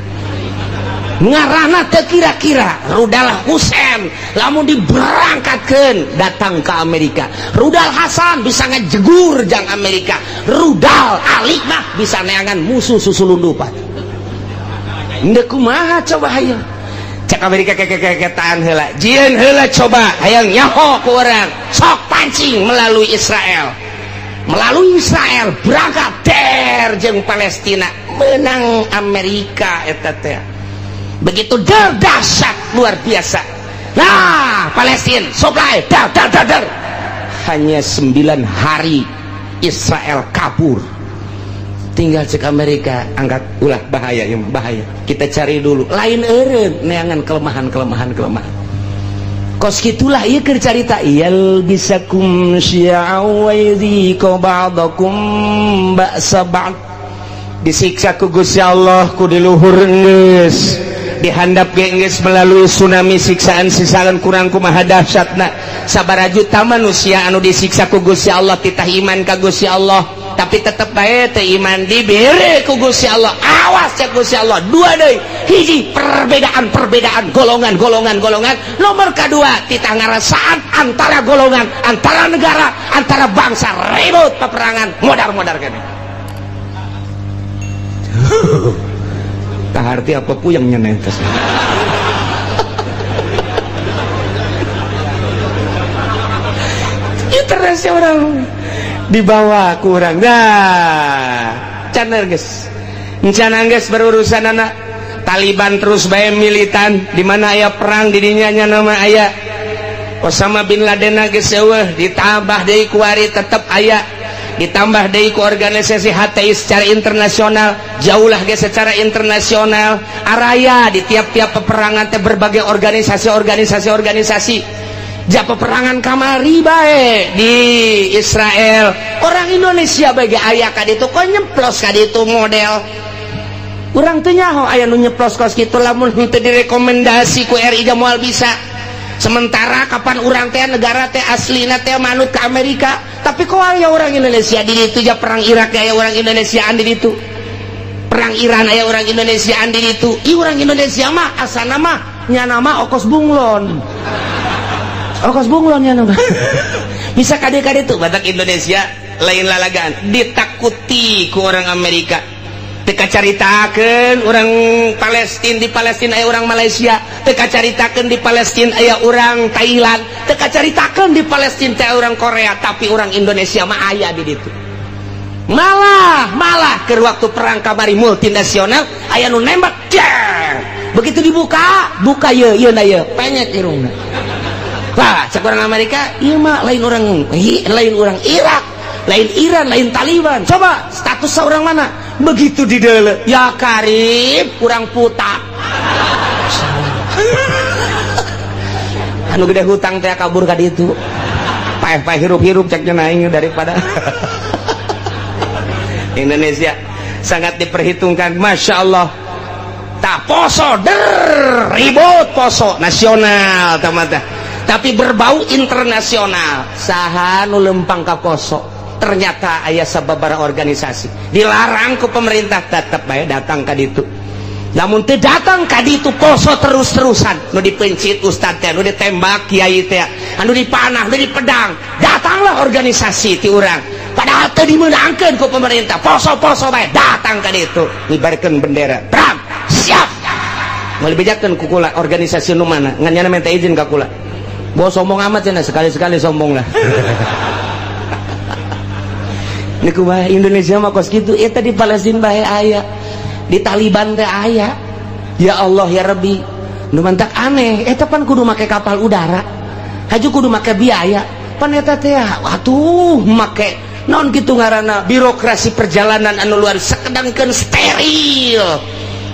ngaranna teu kira-kira. Rudal Husain lamun diberangkatkeun datang ke Amerika, rudal Hasan bisa ngejegur jang Amerika, rudal Ali mah bisa neangan musuh susulundupan. Ndek kumaha coba hayang cek Amerika kekekeketaan heula, jieun heula coba hayang nyaho ku urang, sok pancing melalui Israel. Melalui Israel berangkat der jeung Palestina, menang Amerika eta teh. Begitu der, dahsyat luar biasa. Nah, Palestina supply dar dar dar dar, hanya 9 hari Israel kabur. Tinggal cek Amerika angkat ulah, bahaya ya, bahaya, kita cari dulu lain eureun neangan kelemahan kelemahan kelemahan. Kos gitulah ieu keur carita yalbisakum syi'a wa yudhiqu ba'dakum ba'sa ba'd. Disiksa ku Gusti Allah ku di luhur geus, dihandap ge geus melalui tsunami, siksaan-siksaan kurang kumaha dahsyatna. Sabaraha juta manusia anu disiksa ku Gusti Allah titah iman ka Gusti Allah, tapi tetep bae teu iman, dibere ku Gusti Allah. Awas cek Gusti Allah dua deui, hiji perbedaan-perbedaan golongan-golongan golongan, nomor kedua titah ngarasaan antara golongan, antara negara, antara bangsa, ribut peperangan modar-modar kene. Tak arti apa puyeng nyenentes. Internasional dibawa kurang. Nah, can geus. Can geus berurusan anak. Taliban terus bae militan di mana aya perang di dinya nya nama aya Osama bin Laden geus eueuh ditambah deui kuari tetep aya ditambah deui ku organisasi HTI secara internasional jauhlah ge secara internasional araya di tiap-tiap peperangan teh berbagai organisasi ja peperangan kamari bae di Israel orang Indonesia bae ge aya ka ditu kok nyemplos ka ditu model urang teu nyaho aya nu nyeplos kos kitu lamun henteu direkomendasi ku RI ge moal bisa. Sementara kapan urang teh negara teh aslina teh manut ke Amerika, tapi kok aya orang Indonesia di ditu ja perang Irak aya orang Indonesiaan di ditu. Perang Iran aya orang Indonesiaan di ditu. Ih orang Indonesia mah asana mah nyana mah okos bunglon. Okos bunglon nyana mah. Bisa kade-kade tuh batak Indonesia lain lalagaan ditakuti ku orang Amerika. Teka caritakeun orang Palestina di Palestina aya orang Malaysia, teka caritakeun di Palestina aya orang Thailand, teka caritakeun di Palestina teh orang Korea, tapi orang Indonesia mah aya di ditu. Malah ke waktu perang kamari multinasional aya nu nembak jeng. Begitu dibuka, buka ye ye na ye, penyek irungna. Lah, cek orang Amerika, ieu mah lain orang Irak, lain Iran, lain Taliban. Coba status orang mana? Begitu di dele, ya karib kurang puta. Anu gede hutang teh kabur ka ditu. Paeh-paeh hirup-hirup ceknya naing daripada Indonesia sangat diperhitungkan, masya Allah. Tak poso der ribut poso nasional teman-teman, tapi berbau internasional. Saha nu lempang ka poso? Ternyata aya sababaraha organisasi dilarang ku pemerintah tetep bae datang ka ditu. Lamun teu datang ka ditu poso terus-terusan, nu dipencit ustad teh, nu ditembak kiai teh, anu dipanah, nu dipedang, datanglah organisasi ti urang. Padahal teu dimeunangkeun ku pemerintah, poso-poso bae datang ka ditu, ngibarkeun bendera. Perang, siap. Moal dibejakeun ku kula organisasi nu mana, ngan nyana minta izin ka kula. Bawa sombong amat cenah, sekali-sekali sombong lah. Niku bae Indonesia mah kos kitu, eta di Palestina bae aya, di Taliban teh aya. Ya Allah ya Rabbi, nu mantak aneh, eta pan kudu make kapal udara, haju kudu make biaya, pan eta teh atuh make naon kitu ngaranna birokrasi perjalanan anu luar sakedangkeun steril.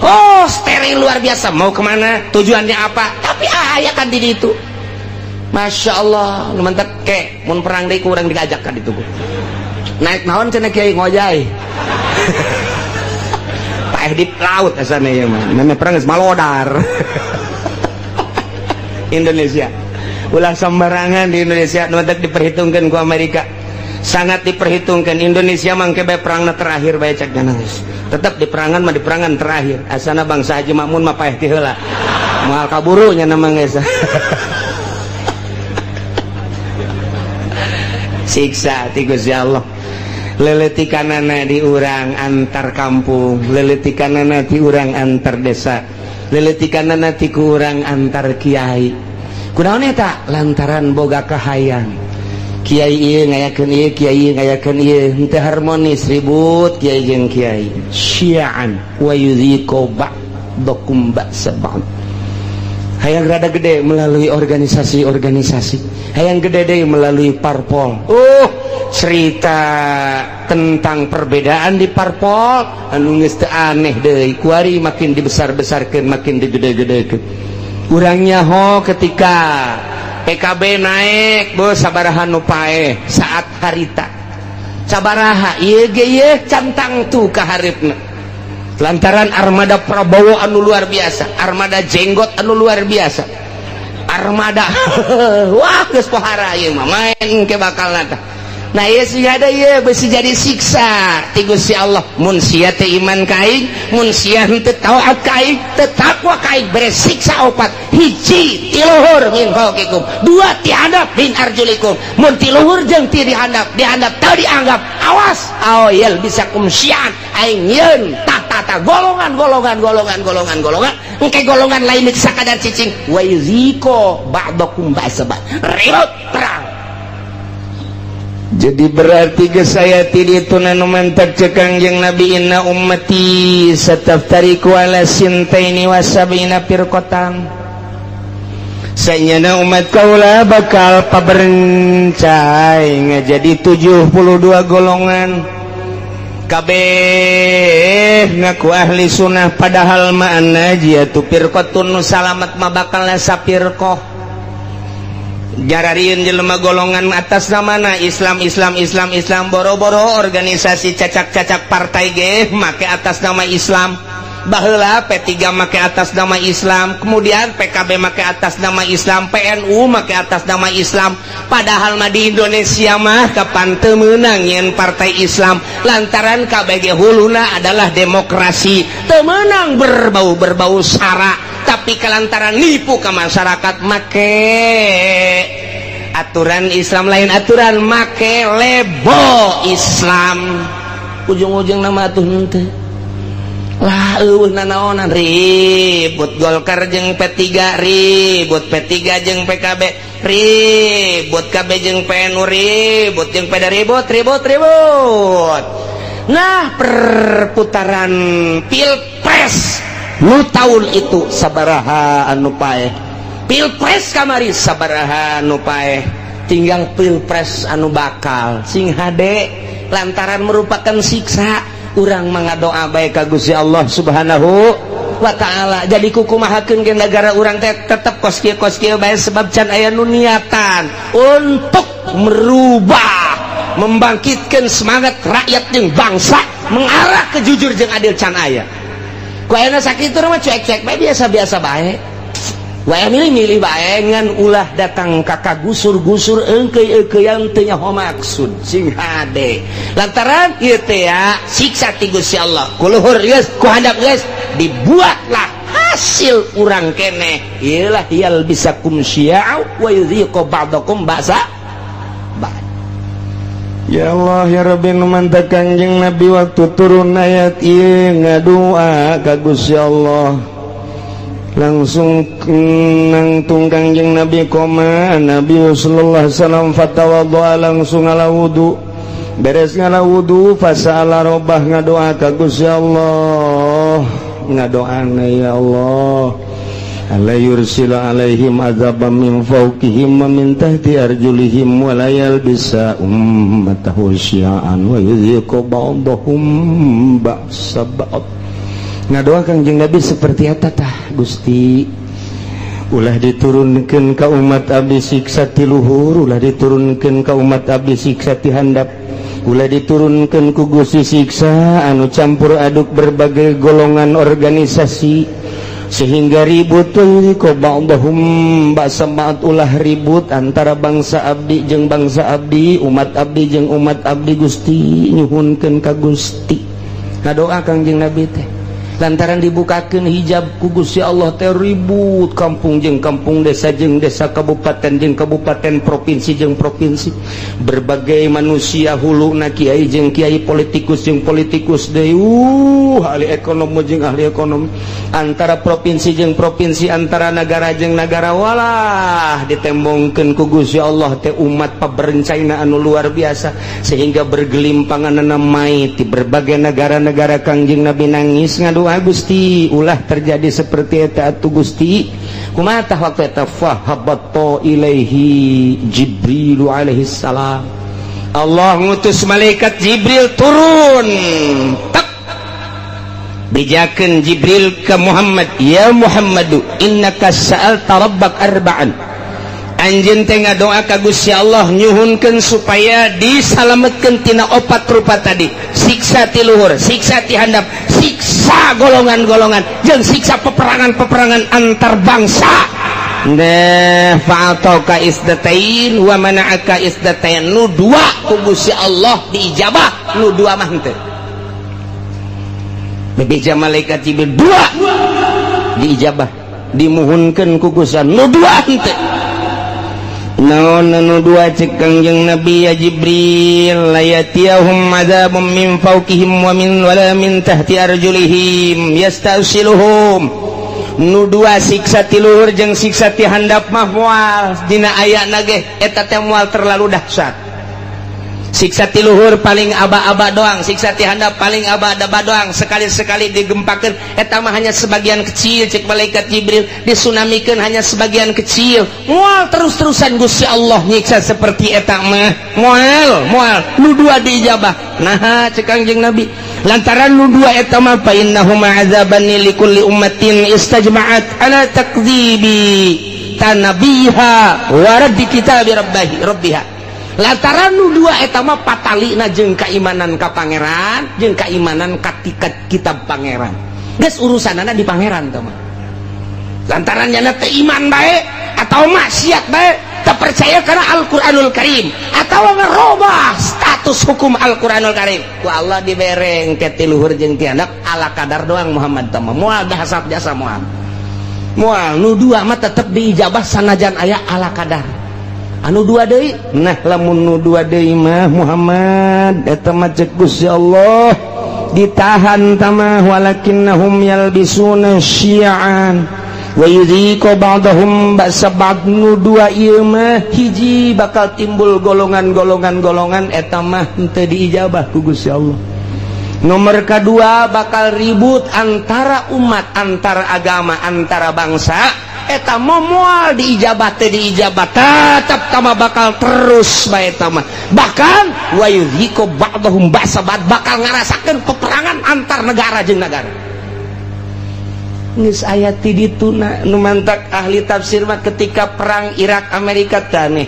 Oh, steril luar biasa, mau kemana, tujuannya apa, tapi aya kan di ditu. Masya Allah, nu mantak ke mun perang deui ku urang diajak ka ditu. Naik naon cenah kiai ngojay. Paeh di laut asana ieu mah. Meme perang geus malodar. Indonesia. Ulah sembarangan di Indonesia nu mantak diperhitungkeun ku Amerika. Sangat diperhitungkan Indonesia mangke bae perangna terakhir bae cek geus. Tetep di perangan mah di perangan terakhir. Asana bangsa Haji Makmun mah paeh ti heula. Moal kaburu nya mah geus. Siksa ti Gusti Allah. Leletikanana di urang antar kampung, leletikanana di urang antar desa, leletikanana ti ku urang antar kiai. Kunaon eta? Lantaran boga kahayang. Kiai ieu ngayakeun ieu, kiai ieu ngayakeun ieu, henteu harmonis ribut kiai jeung kiai. Syi'an wa yudhiqu ba'dakum ba'sa ba'd. Hayang rada gede melalui organisasi-organisasi, hayang gede deui melalui parpol. Cerita tentang perbedaan di parpol anu geus teu aneh deui, kuari makin dibesar-besarkeun, makin digede-gedekeun. Urang nyaho ketika PKB naik, bos sabaraha nu paeh saat harita. Sabaraha ieu ge ieu cantang tu ka hareupna. Lantaran armada Prabowo anu luar biasa, armada jenggot anu luar biasa, armada wah geus pohara ieu mah main ke bakal tah. Nah ieu sih ada ieu besi jadi siksa ti Gusti Allah. Mun sia teu iman ka aing, mun sia henteu taat ka aing, teu takwa ka aing, bere siksa opat. Hiji ti luhur min fauqikum, dua ti handap min arjulikum. Mun ti luhur jeung ti dihandap, dihandap teu dianggap, awas aoyel bisa kumsian aing yeun tata golongan golongan golongan golongan golongan engke golongan lain sakadar cicing wa yuziko ba'dakum ba'sa ba'd. Ribut perang. Jadi berarti geus aya ti ditu nu mantak cek Kangjeng Nabi inna ummati sataftariqu ala sintaini wa sab'ina firqatan. Sanyana umat kaula bakal paberencai ngajadi 72 golongan. Kabeh ngaku ahli sunnah padahal ma'ana jia tu firqatun nu salamat mah bakal sapirqah. Jararieun jelema golongan atas namana Islam Islam Islam Islam, boro-boro organisasi cacak-cacak partai ge make atas nama Islam. Baheula P3 make atas nama Islam, kemudian PKB make atas nama Islam, PNU make atas nama Islam. Padahal mah di Indonesia mah kapan teu meunang nyeun partai Islam lantaran KBG huluna adalah demokrasi, teu meunang berbau-berbau sara, tapi kalantaran nipu ke masyarakat make aturan Islam, lain aturan make label Islam. Ujung-ujung nama atuh henteu lah, eueuh nanaonan, ribut Golkar jeung P3, ribut P3 jeung PKB, ribut KB jeung PNU, ribut jeung PD, ribut ribut ribut. Nah, perputaran pilpres nu tahun itu sabaraha anu paeh, pilpres kamari sabaraha anu paeh, tinggal pilpres anu bakal sing hade lantaran merupakan siksa. Urang mangadoa bae ka Gusti Allah Subhanahu wa taala. Jadi kukumahakeun ge negara urang teh tetep kos kieu kos kieu bae, sebab can aya nu niatan untuk merubah, membangkitkan semangat rakyat jeung bangsa mengarah ke jujur jeung adil can aya. Ku ayeuna sakitu mah cuek-cuek bae, biasa-biasa bae. Wae milih-milih bae, ngan ulah datang ka kagusur-gusur eungkeuy-eungkeuyan teu nyaho maksud, sing hade. Lantaran ieu teh ya siksa ti Gusti Allah. Ku luhur geus, ku handap geus, dibuatlah hasil urang keneh. Ieu lah yalbisakum syi'a wa yudhiqu ba'dakum ba'sa ba'd. Ya Allah ya Rabbi, nu mantak Kangjeng Nabi waktu turun ayat ieu ngadua ka Gusti Allah. Langsung nangtung Kangjeng Nabi koma Nabi sallallahu alaihi wasallam fatawaddoa, langsung ngala wudu. Beres ngala wudu fasala robah, ngadoa ka Gusti Allah. Ngadoana ya Allah, alla yursila alaihim azaban min fawqihim wa min tahti arjulihim wa la yalbisa ummatahu syi'an wa yudhiqu ba'dahum ba'sa ba'd. Ngadoa Kangjeng Nabi seperti eta tah, Gusti ulah diturunkeun ka umat abdi siksa ti luhur, ulah diturunkeun ka umat abdi siksa ti handap, ulah diturunkeun ku Gusti siksa anu campur aduk berbagai golongan organisasi sehingga ribut ko ba'dahum ba'sa ba'd, ulah ribut antara bangsa abdi jeung bangsa abdi, umat abdi jeung umat abdi. Gusti nyuhunkeun ka Gusti, ngadoa Kangjeng Nabi teh lantaran dibukakeun hijab ku Gusti Allah teh ribut kampung jeung kampung, desa jeung desa, kabupaten jeung kabupaten, provinsi jeung provinsi, berbagai manusia huluna kiai jeung kiai, politikus jeung politikus deui, ahli ekonomi jeung ahli ekonomi, antara provinsi jeung provinsi, antara negara jeung negara, walah ditembongkeun ku Gusti Allah teh umat paberencaina anu luar biasa sehingga bergelimpangan mai di berbagai negara-negara. Kangjeng Nabi nangis ngadoa, Gusti ulah terjadi seperti eta atuh Gusti. Kumaha tah waktu eta fahabatta ilaihi Jibril alaihi salam, Allah ngutus malaikat Jibril turun tak bejakeun Jibril ke Muhammad, ya Muhammadu innaka sa'alta rabbak arba'an, anjeun teh ngadoa ka Gusti Allah nyuhunkeun supaya disalametkeun tina opat rupa tadi, siksa ti luhur, siksa ti handap, siksa golongan-golongan jeung siksa peperangan-peperangan antar bangsa. Nah, fa'atauka isdatain wa mana'aka isdatain, nu dua ku Gusti Allah diijabah, nu dua mah henteu. Bebeja malaikat Jibril dua diijabah, dimuhunkeun ku Gusti Allah, nu dua henteu. Naon anu dua cek Kangjeng Nabi, ya Jibril la yatiyahum adzabun min fawqihim wa min wala min tahti arjulihim yastasiluhum. Nu dua siksa ti luhur jeung siksa ti handap mah moal dina ayana ge eta teh moal terlalu dahsyat. Siksa ti luhur paling aba-aba doang, siksa ti handap paling aba-aba doang, sekali-sekali digempakeun eta mah hanya sebagian kecil. Cek malaikat Jibril, disunamikeun hanya sebagian kecil. Moal terus-terusan Gusti Allah nyiksa seperti eta mah, moal moal. Nu dua diijabah. Nah, cek Kangjeng Nabi, lantaran nu dua eta mah fa innahuma azabani likulli ummatin istajma'at ala takdzibi tanabiha wa raddi kitabi rabbihi rabbiha. Lantaran nu dua eta mah patalina jeung keimanan ka pangeran jeung keimanan ka kitab pangeran, geus urusanana di pangeran teh mah. Lantaran nyana teu iman bae atau maksiat bae, teu percaya karena Al-Qur'anul Karim atau ngerubah status hukum Al-Qur'anul Karim, ku Allah dibereng ke ti luhur jeung ti handap ala kadar doang. Muhammad teh mah moal dahasat jasa, moal moal. Nu dua mah tetep diijabah sanajan aya ala kadar. Anu dua deui, nah, lamun nu dua deui mah, Muhammad, eta mah cek Gusti Allah ditahan tamah, walakinnahum yalbisuna syi'an wa yudhiqu ba'dahum ba'sa ba'd. Nu dua ieu mah, hiji, bakal timbul golongan-golongan golongan, eta mah henteu diijabah ku Gusti Allah. Nomor kedua, bakal ribut antara umat, antara agama, antara bangsa, eta moal diijabah teh, diijabah tetap tama, bakal terus bae tama. Bahkan wa yudhiqu ba'dahum ba'sa ba'd, bakal ngarasakeun peperangan antar negara jeung negara. Geus aya ti dituna. Nu mantak ahli tafsir mah ketika perang Irak Amerika teh,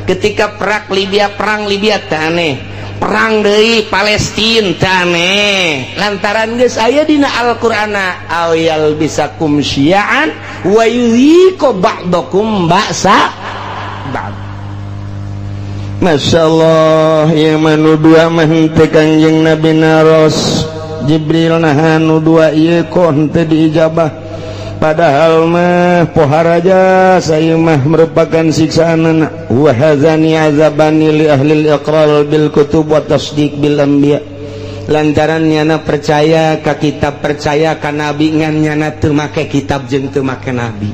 ketika perang Libya, perang Libya teh, perang deui Palestina teh, lantaran geus aya dina Al-Qur'ana aw yalbisakum syi'an wa yudhiqu ba'dakum ba'sa ba'd. Masya Allah ya, manu dua mah henteu. Kanjeng Nabi naros Jibril, nah, nu dua ieu kok henteu diijabah, padahal mah poharaja saya mah merupakan siksaan. Wa hadzani azabani li ahli iqrar bil kutub wa tasdiq bil anbiya, lantaran nyana percaya ka kitab, percaya ka nabi, ngan nyana teu make kitab jeung teu make nabi.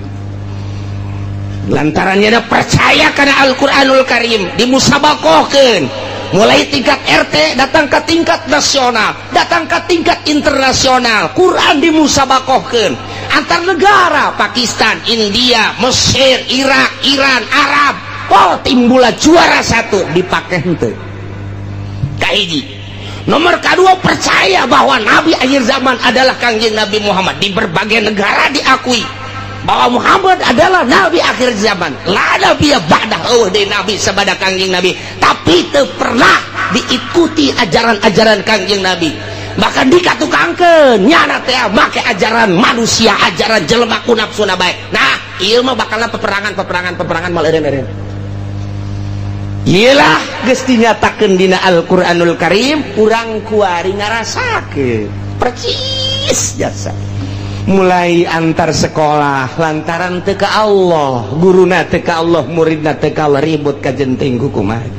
Lantaran nyana percaya kana Al-Qur'anul Karim, dimusabakohkeun mulai tingkat RT datang ke tingkat nasional, datang ke tingkat internasional. Quran dimusabakohkeun antar negara, Pakistan, India, Mesir, Irak, Iran, Arab. Oh, timbulah juara satu, dipakai henteu. Kahiji. Nomor kedua, percaya bahwa nabi akhir zaman adalah Kangjeng Nabi Muhammad. Di berbagai negara diakui bahwa Muhammad adalah nabi akhir zaman, la nabi ba'dah, eueuh deui nabi sabada Kangjeng Nabi, tapi teu pernah diikuti ajaran-ajaran Kangjeng Nabi. Bahkan dikatukangkeun nyana teh make ajaran manusia, ajaran jelema ku nafsuna bae. Nah, ieu mah bakalna peperangan, peperangan, peperangan, mal eureun-eureun. Iyalah, geus dinyatakeun dina Al-Qur'anul Karim, urang kuari ngarasakeun percis jasa. Mulai antar sekolah lantaran teu ka Allah, guruna teu ka Allah, muridna teu ka Allah, ribut ka jenting kumaha.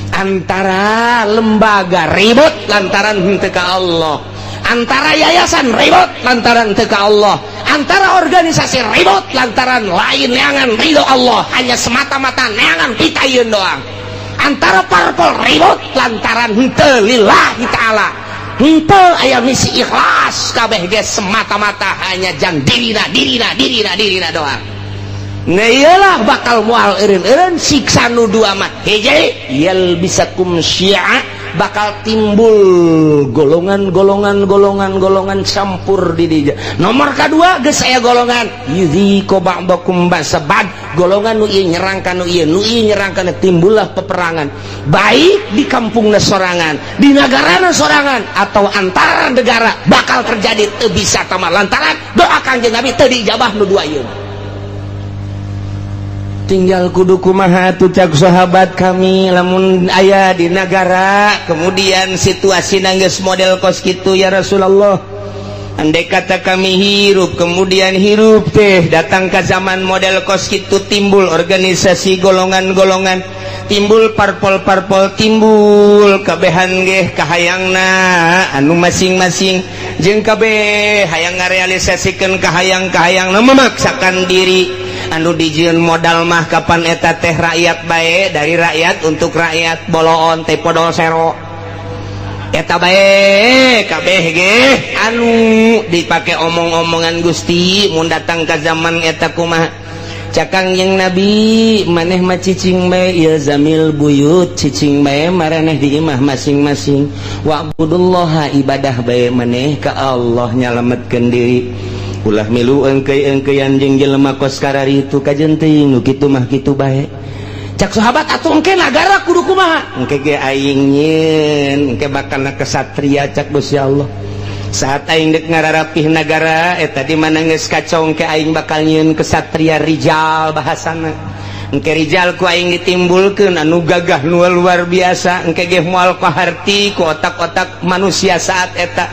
Antara lembaga ribut lantaran henteu ka Allah, antara yayasan ribut lantaran teu ka Allah, antara organisasi ribut lantaran lain neangan ridho Allah, hanya semata-mata neangan pitayun doang. Antara parpol ribut lantaran henteu lillahi ta'ala, henteu aya misi ikhlas, kabeh ge semata-mata hanya jang dirina, dirina, dirina, dirina doang. Nah, iyalah, bakal mual eureun-eureun siksa nu dua mah. Hiji, yalbisakum syi'a, bakal timbul golongan-golongan golongan-golongan campur di dinya. Nomor kedua, geus aya golongan yudhiqu ba'dakum ba'sa ba'd, golongan nu ieu nyerang ka nu ieu, nu ieu nyerang ka nu, timbullah peperangan baik di kampungna sorangan, di negarana sorangan, atau antara negara bakal terjadi. Teu bisa tama lantaran doa Kangjeng Nabi teu diijabah nu dua ieu. Tinggal kudu kumaha atuh, cak sahabat kami, lamun aya di negara kemudian situasi nangis model kos kitu, ya Rasulullah? Andai kata kami hirup, kemudian hirup teh datang ke zaman model kos kitu, timbul organisasi golongan-golongan, timbul parpol-parpol, timbul kabehan geh kahayangna anu masing-masing, jeung kabeh hayang ngarealisasikeun kahayang-kahayang, memaksakan diri. Anu dijieun modal mah kapan eta teh rakyat bae, dari rakyat untuk rakyat, boloon teh podol sero eta bae kabeh ge anu dipake omong-omongan Gusti mun datang ka zaman eta kumaha. Cak Kangjeng Nabi maneh mah cicing bae ilzamil buyut, cicing bae maraneh di imah masing-masing, wa'budullaha ibadah bae maneh ka Allah nyalametkeun diri, ulah milu engkei-engkeian jeung jelema kos kararitu kajen teuing nu kitu mah kitu bae. Cak sahabat atuh engke nagara kudu kumaha, engke ge aing nyieun engke bakal kesatria. Cak Gusti Allah saat aing dek ngararapih nagara eta di mana geus kacong ke aing bakal nyieun kesatria rijal bahasana, engke rijal ku aing ditimbulkeun anu gagah nu luar biasa, engke ge moal kaharti ku otak-otak manusia saat eta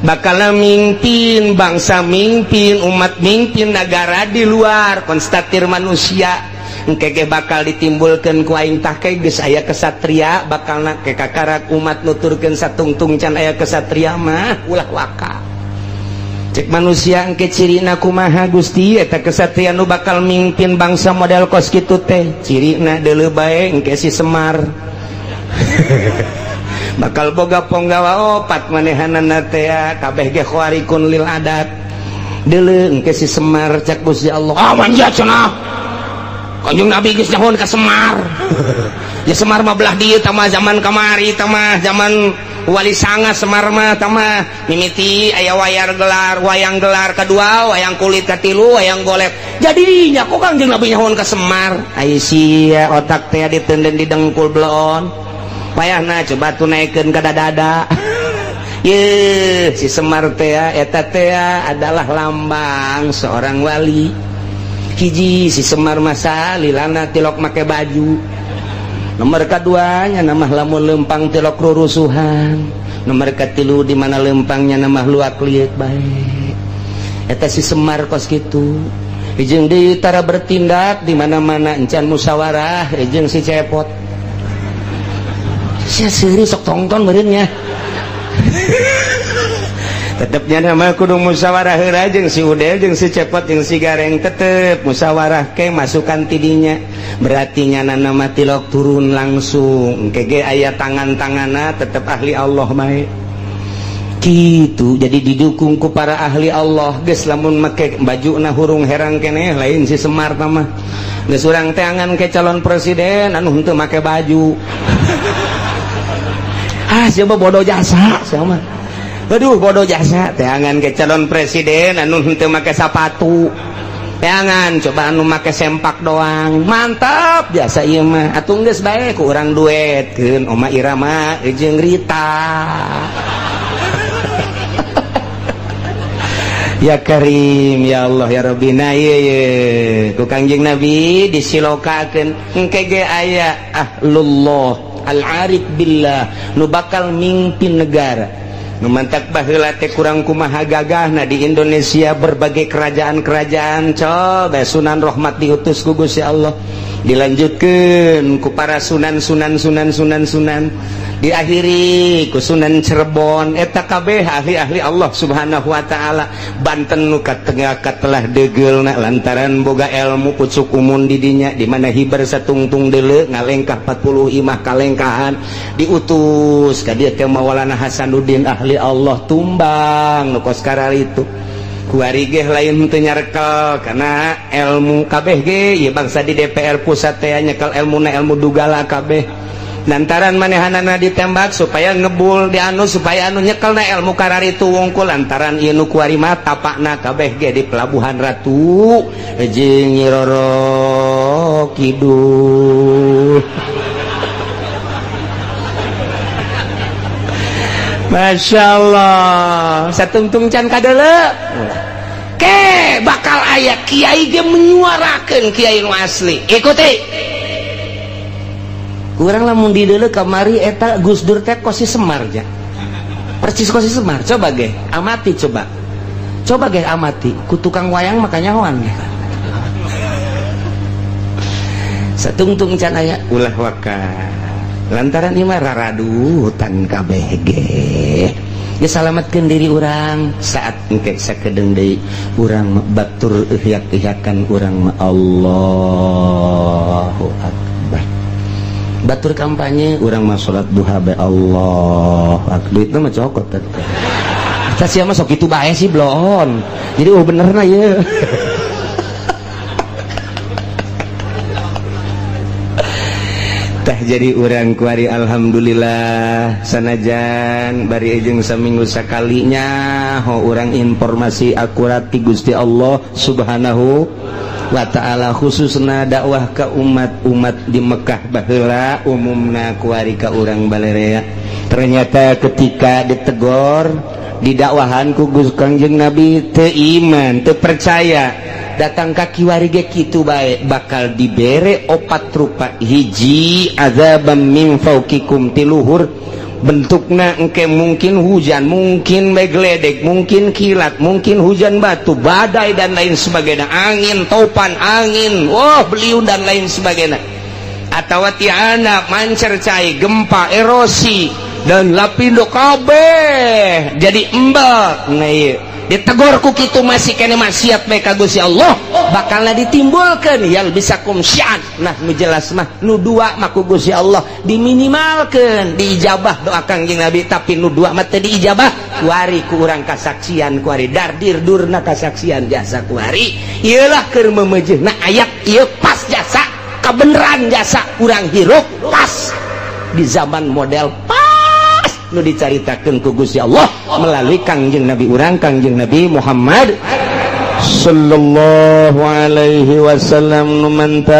bakal mimpin bangsa, mimpin umat, mimpin negara di luar konstatir manusia, engke ge bakal ditimbulkeun ku aing tah ke geus aya kesatria bakalna ke kakarak umat nuturkeun satungtung can aya kesatria mah ulah waka. Cek manusia engke cirina kumaha Gusti eta kesatria nu bakal mimpin bangsa model kos kitu teh, cirina deuleu bae engke si Semar bakal boga ponggawa opat manehanana teh kabeh ge khawarikun lil adat, deuleu engke si Semar. Cak Gusti Allah ah manja cenah Kanjeng Nabi geus nyahoan ka Semar. Ya Semar mah belah dieu tah mah zaman kamari tah mah zaman Wali Sanga Semar mah tah mah mimiti aya wayar gelar, wayang gelar kedua, wayang kulit katilu, wayang golek. Jadi nya kok Kanjeng Nabi nyahoan ka Semar. Ai sia otak teh ditenden di dengkul bleon. Payahna coba tuh naikeun ka dada. Ye si Semar teh eta teh adalah lambang seorang wali. Hiji si Semar masa lilana tilok make baju, nomor keduanya nama lamun lempang tilok rurusuhan, nomor katilu di mana lempangnya nama luak liet baik eta si Semar kos kitu. Jeung deui tara bertindak di mana-mana encan musyawarah jeung si Cepot sia seuri sok tongton meureun nya. Tetepnya nama kudu musyawarah heula jeung si Udel jeung si Cepot jeung si Gareng, tetep musyawarah ke masukan tidinya, berarti nyana nama tilok turun langsung engke ge aya tangan-tanganna tetep ahli Allah bae kitu. Jadi didukung ku para ahli Allah geus lamun make bajuna hurung herang keneh lain si Semar tah mah geus urang teangan ke calon presiden anu henteu make baju. Ah siapa bodoh jasa siapa mah. Aduh bodoh jasa teangan ke calon presiden anu henteu make sapatu, teangan coba anu make sempak doang mantap biasa ieu mah atuh geus bae ku urang duetkeun Oma Irama jeung Rita. Ya Karim ya Allah ya Rabbi. Nah ieu ye ku Kangjeng Nabi disilokakeun engke ge aya ahlullah al-arif billah nu bakal mimpin negara. Nu mantak baheula teh kurang kumaha gagahna di Indonesia berbagai kerajaan-kerajaan coba Sunan Rahmat diutus ku Gusti Allah dilanjutkeun ku para sunan sunan sunan sunan sunan diakhiri ku Sunan Cirebon eta kabeh ahli-ahli Allah Subhanahu wa taala. Banten nu katengah katelah deugeulna lantaran boga ilmu pucuk umun di dinya di mana hiber satungtung deuleu ngalengkah 40 imah kalengkahan diutus ka dieu teh Maulana Hasanuddin ahli Allah tumbang nu kos kararitu kuari ge lain teu nyarekel kana ilmu kabeh ge ieu bangsa di DPR pusat teh nyekel ilmuna ilmu dugala kabeh lantaran manehanana ditembak supaya ngebul di anu supaya anu nyekelna ilmu kararitu wungkul lantaran ieu nu kuari mah tapakna kabeh ge di Pelabuhan Ratu jeung Nyi Roro Kidul. Masya Allah satungtung can kadeuleu ke bakal aya kiai ge menyuarakeun kiai nu asli ikuti kurang lamun dideuleu kamari eta Gus Dur teh kos si Semar ja persis kos si Semar coba ge amati coba coba ge amati ku tukang wayang makanya hoan ge satungtung can aya ulah waka lantaran ieu mah raradutan kabeh ge. Ya salamatkeun diri urang saat engke sakedeung deui urang batur ihyak-ihyakan urang mah Allahu Akbar. Batur kampanye urang mah salat duha bae Allah akbar. Duitna mah cokot teh. Eta sia mah sok kitu bae sih bloon. Jadi oh benerna ieu. Tah jadi urang kuari alhamdulillah sanajan bari jeung saminggu sakalinya ho urang informasi akurat ti Gusti Allah Subhanahu wa ta'ala, khususna dakwah ka umat-umat di Mekah baheula umumna kuari ka urang balerea. Ternyata ketika ditegor didakwahan ku Gusti Kangjeng Nabi teu iman teu percaya, datang ka kiwari ge kitu bae bakal dibere opat rupa. Hiji azabam min fauqikum, tiluhur bentukna engke mungkin hujan, mungkin begledek, mungkin kilat, mungkin hujan batu, badai dan lain sebagainya, angin topan, angin wah beliung dan lain sebagainya, atau tiana mancer cai, gempa, erosi dan lapindo kabeh jadi embel. Nah ieu ditegor ku kitu masih kene maksiat bae ka Gusti Allah bakalna ditimbulkeun yal bisakum syi'an. Nah nu jelas mah nu dua mah ku Gusti Allah diminimalkeun diijabah doa Kangjeng Nabi, tapi nu dua mah teu diijabah kuari ku urang kasaksian kuari dardir durna kasaksian jasa kuari ieu lah keur memejeuna ayat ieu pas jasa kabeneran jasa urang hirup pas di zaman model pas nu dicaritakeun ku Gusti Allah melalui Kangjeng Nabi urang Kangjeng Nabi Muhammad sallallahu alaihi wasallam. Nu mantak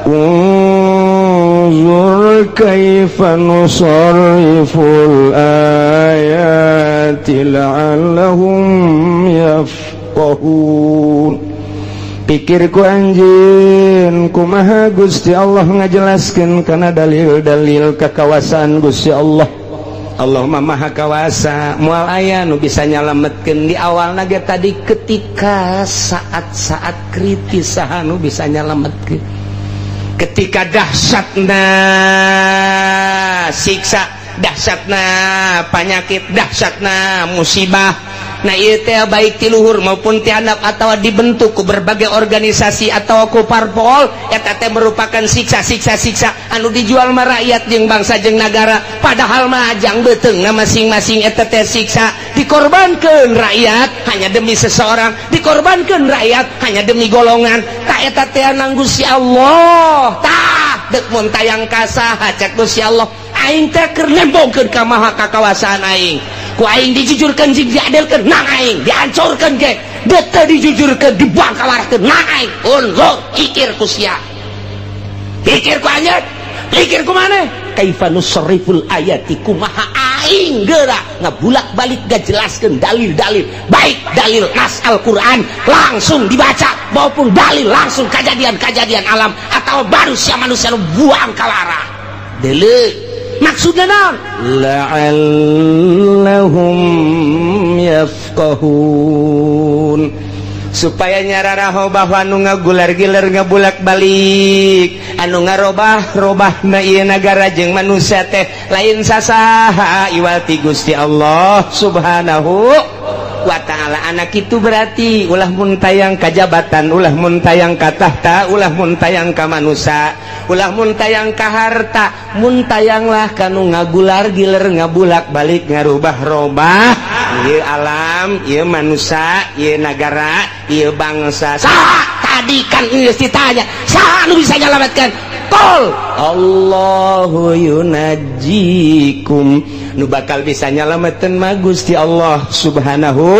unzur kaifa nusarriful ayati la'allahum yafqahun. Pikirku anjeun kumaha Gusti Allah ngajelaskeun kana dalil-dalil kekawasaan Gusti Allah. Allah mah maha kawasa, moal aya nu bisa nyalametkeun di awalna ge tadi ketika saat-saat kritis saha nu bisa nyalametkeun. Ketika dahsyatna siksa, dahsyatna penyakit, dahsyatna musibah. Nah ieu teh baik ti luhur maupun ti handap atawa dibentuk ku berbagai organisasi atau ku parpol, eta teh merupakan siksa-siksa-siksa anu dijual mah rakyat jeung bangsa jeung nagara, padahal mah ajang beuteungna masing-masing eta teh siksa. Dikorbankeun rakyat hanya demi seseorang, dikorbankeun rakyat hanya demi golongan. Tah eta teh nang Gusti Allah. Tah deuk mun tayang ka saha cek Gusti Allah, aing teh keur nembongkeun ka maha kakawasaan aing. Ku aing dijujurkeun jeung diadilkeun nang aing, dihancurkeun ge deuk teu dijujurkeun dibuang kawarahkeun nang aing. Unzur pikir ku sia, pikir ku anjeun, pikir ku maneh. Kaifa nusarriful ayati, kumaha aing geura ngabulak-balik ngajelaskeun dalil-dalil, baik dalil nas Al-Qur'an langsung dibaca maupun dalil langsung kejadian-kejadian alam atau manusia manusia nu buang kawarah. Deuleu maksudna naon? La'allahum yafqahun, supaya nyararaho bahwa anu ngagular-giler ngabulak-balik anu ngarobah-robahna ieu nagara jeung manusia teh lain sasaha iwal ti Gusti Allah Subhanahu wa ta'ala. Anak itu berarti ulah mun tayang ka jabatan, ulah mun tayang ka tahta, ulah mun tayang ka manusia, ulah mun tayang ka harta, mun tayanglah kanu ngagular giler ngabulak balik ngarubah-robah ieu alam, ieu manusia, ieu nagara, ieu bangsa. Saha tadi kan geus ditanya, saha nu bisa nyalametkeun? Qul Allahu yunajjikum, nu bakal bisa nyalametkeun mah Gusti Allah Subhanahu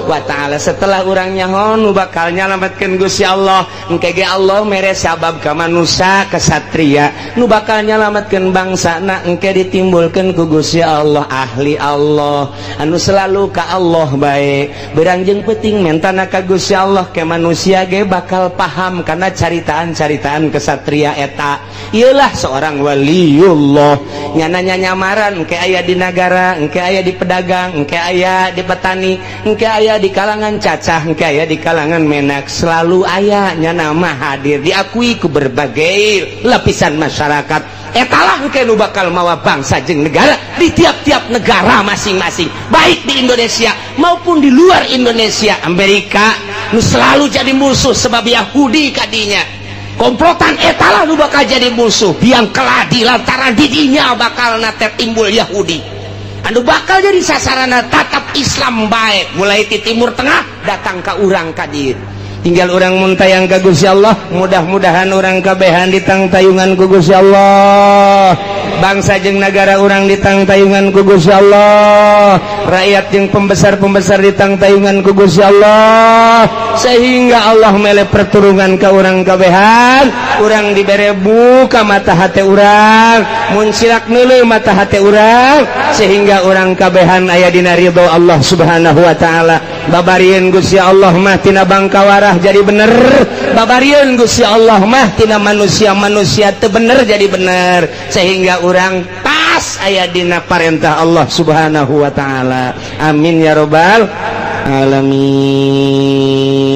wa ta'ala. Setelah urang nyaho nu bakal nyalametkeun Gusti Allah, engke ge Allah mere sabab ka manusia kesatria nu bakal nyalametkeun bangsana, engke ditimbulkeun ku Gusti Allah ahli Allah anu selalu ka Allah bae. Berang jeung peuting mentana ka Gusti Allah ke manusia ge bakal paham karena caritaan-caritaan kesatria eta. Ieulah seorang waliullah, nyana nyamaran engke aya di nagara, engke aya di pedagang, engke aya di petani, engke aya aya di kalangan cacah, aya di kalangan menak, selalu ayanya nama hadir diakui ke berbagai lapisan masyarakat. Etalah nu bakal mawa bangsa jeung negara di tiap-tiap negara masing-masing, baik di Indonesia maupun di luar Indonesia. Amerika nu selalu jadi musuh sebab Yahudi kadinya komplotan, etalah nu bakal jadi musuh biang keladi lantaran didinya bakal nate timbul Yahudi. Anu bakal jadi sasaran tatap Islam baik, mulai di Timur Tengah datang ke urang kadir. Tinggal urang muntayang ka Gusti Allah, mudah-mudahan urang kabehan ditangtayungan ku Gusti Allah, bangsa jeung negara urang ditangtayungan ku Gusti Allah, rakyat jeung pembesar-pembesar ditangtayungan ku Gusti Allah, sehingga Allah mele perturungan ke urang kabehan. Urang dibere buka mata hati urang, muncilak nulu mata hati urang, sehingga urang kabehan aya dina ridho Allah Subhanahu wa taala. Babarieun Gusti Allah mah tina bangkawarah jadi bener, babarieun Gusti Allah mah tina manusia-manusia teu bener jadi bener, sehingga urang pas aya dina parentah Allah Subhanahu wa taala. Amin ya robbal alamin.